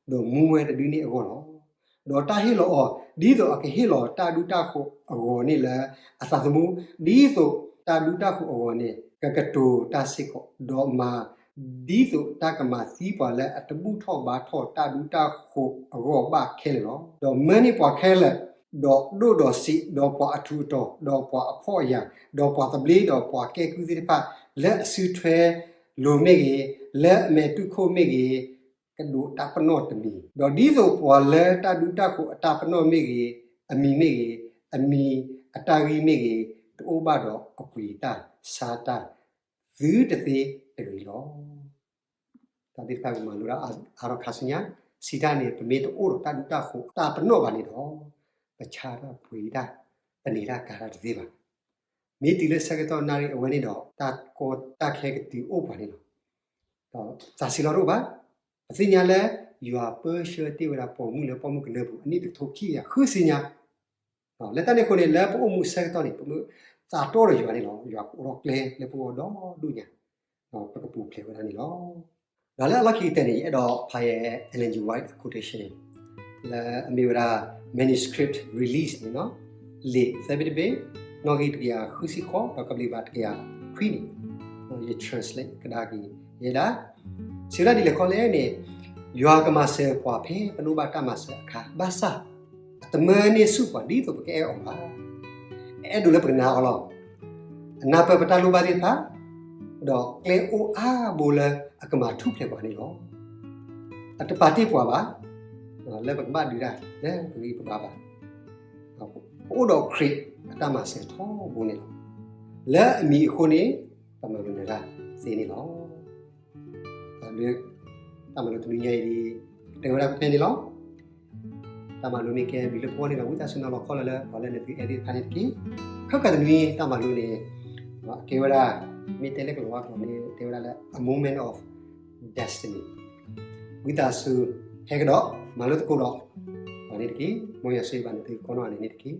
ဒီးမူဝဲတဒုန့ၣ်အဂီၢ်လီၤ. ဒီးတၢ်ဟ့ၣ်လီၤအီၤ ဒ်သိးအကဟ့ၣ်လီၤတၢ်ဒုးတၢ်ဃိးအဂီၤန့ၣ်လၢအသးသမူ, ဒ်သိးတၢ်ဒုးတၢ်ဃိးအဂီၤန့ၣ် ကကတိၤတၢ်စ့ၢ်ကီး, ဒီးမၤ ဒ်သိးတၢ်ကမၤသံပှၤလၢအတဘူၣ်ထီၣ်ဘါထီၣ်တၢ်ဒုးတၢ်ဃိးအဂီၢ်ဘၣ်ခဲလၢာ်လီၤ. ဒီးမၢန့ၢ်ပှၤခဲလၢာ်, ဒီးဒိၣ်ဒီးဆံး, ဒီးပှၤအထူးအတီၤ, ဒီးပှၤအဖှီၣ်အယာ်, ဒီးပှၤသဘျ့, ဒီးပှၤကဲကုၢ်သ့ၣ်တဖၣ်, လၢအစုထွဲလိၤမ့ၢ်ဂ့ၤ, လၢအမဲာ်တူၢ်ခိၣ်မ့ၢ်ဂ့ၤ, ကဒိးတၢ်ပနီၣ်တမံၤ, ဒီးဒ်သိးပှၤလၢတၢ်ဒုးတၢ်ဃိးအတၢ်ပနီၣ်မ့ၢ်ဂ့ၤ, အမံၤမ့ၢ်ဂ့ၤ, အမံၤအတၢ်ဂံၢ်မ့ၢ်ဂ့ၤ, တအိၣ်ဘၣ်ဒီးအပှ့ၤတၢ်ဆါတၢ် သုတသ့တဂ့ၤလီၤ. တၢ်သ့ၣ်တဖၣ်ကမၤလိဒၣ်အါထီၣ်ခါဆူညါ, စံးတၢ်န့ၣ် ပမ့ၢ်တအိၣ်ဒီးတၢ်ဒုးတၢ်ဃိးတၢ်ပနီၣ်ဘၣ်န့ၣ်ဒီး, ပဆါတၢ်ပှ့ၤတၢ်, ပန့ၢ်တၢ်ကၤတၢ်တသ့ဘၣ်. မ့ၢ်တုၤလၢဆၢကတီၢ်နၣ်ရံၣ်အဝဲန့ၣ်ဒီး တၢ်ကီတၢ်ခဲကတုၤအိၣ်ပှၤန့ၣ်လီၤ. ဒီးသးစံးလီၤတအိၣ်ဘၣ်, ပသ့ၣ်ညါလၢ ယွၤပၢဆှၢတ့ၢ်ဝဲဒၣ်ပိာ်မုၣ်လၢပိာ်မုၣ်ကနၢပူၤ အနံၣ်တကထိခံကယၤဃုဆံညါ လၢတၢ်န့ၣ်အဃိန့ၣ် လၢပအိၣ်မူဆၢကတီၢ်န့ၣ် ပမ့ၢ်သးတီဒီးယွၤန့ၣ်လီၤ. ယွၤကအိးထီၣ်ကျဲလၢပဂီၢ်ဒီဒူၣ်ညါ, ပကပူၤဖျဲးဝဲဒၣ်န့ၣ်လီၤ. ဒီးလၢအလီၢ်ခံကတၢၢ်န့ၣ် ယအဲၣ်ဒိးဖးယဲ Ellen G. White အ quotation လၢအမ့ၢ်ဝဲဒၣ် manuscript release န့ၣ်လီၤ. လံာ်သၢဘ့ၣ်တဘ့ၣ်, နီၣ်ဂံၢ်တကယၤဃုဆံဃိး ဒီးကဘျံးပၤတကယၤခွံန့ၣ်, ယ translate ကဒါက့ၤယဲဒၣ် စံးဝဲဒၣ်ဒ်လဲၣ်ဃီလဲၣ်န့ၣ်, ယွၤကမၤစၢၤပှၤဖဲပဒိးဘၣ်တၢ်မၤစၢၤအခါ, ဘၣ်ဆၣ် အတမၢန့ၢ်ဆူၣ်ပှၤဒ်သိးပကအဲၣ်အီၤဘၣ်. အအဲၣ်ဒိးလၢပကနာ်အီၤလီၤ. အနၢ်ပၢၢ်ပတၢ်လိၣ်ဘၣ်သ့ၣ်တဖၣ်, ဒီးကျဲအိၣ်အါဘိလၢအကမၤထူၣ်ဖျဲးပှၤန့ၣ်လီၤ. အတပာ်တ့ၢ်ပှၤဘၣ် လၢပကဘၣ်ဒုးတၢ်လၢပဂံၢ်ပဘါဘၣ်. ပအိၣ်ဒီးခရံာ်အတၢ်မၤစၢၤထီဘိန့ၣ်လီၤ. လၢအမံၤအဃိန့ၣ် ပမၤလိန့ၢ်တၢ်သ့န့ၣ်လီၤ. တၢ်မၤလိတနွံညါအံၤ တဲဝဲဒၣ်ဖဲန့ၣ်လီၤ. တၢ်မၤလိမ့ၢ်ကဲဘျုးလၢပဂီၢ်န့ၣ်ဒီး ဝံသးစူၤနီၤလီၤခီလၢလၢပှၤလၢနသုအဲၣ်သ့ၣ်တဖၣ်န့ၣ်တက့ၢ်. ခဲကနွံတၢ်မၤလိန့ၣ် အကဲဝဲဒၣ် မ့ၢ်တဲလၢကလီၤဝါကျိာ်န့ၣ် တဲဝဲဒၣ်လၢ a moment of destiny. ဝံသးစူၤဟဲကဒီး မၤလိသကိးဒီး ပှၤန့ၣ်တက့ၢ်. မ်ယွၤဆိၣ်ဂ့ၤဘၣ်နသုကိးနီၢ်ဂၤဒဲးန့ၣ်တက့ၢ်.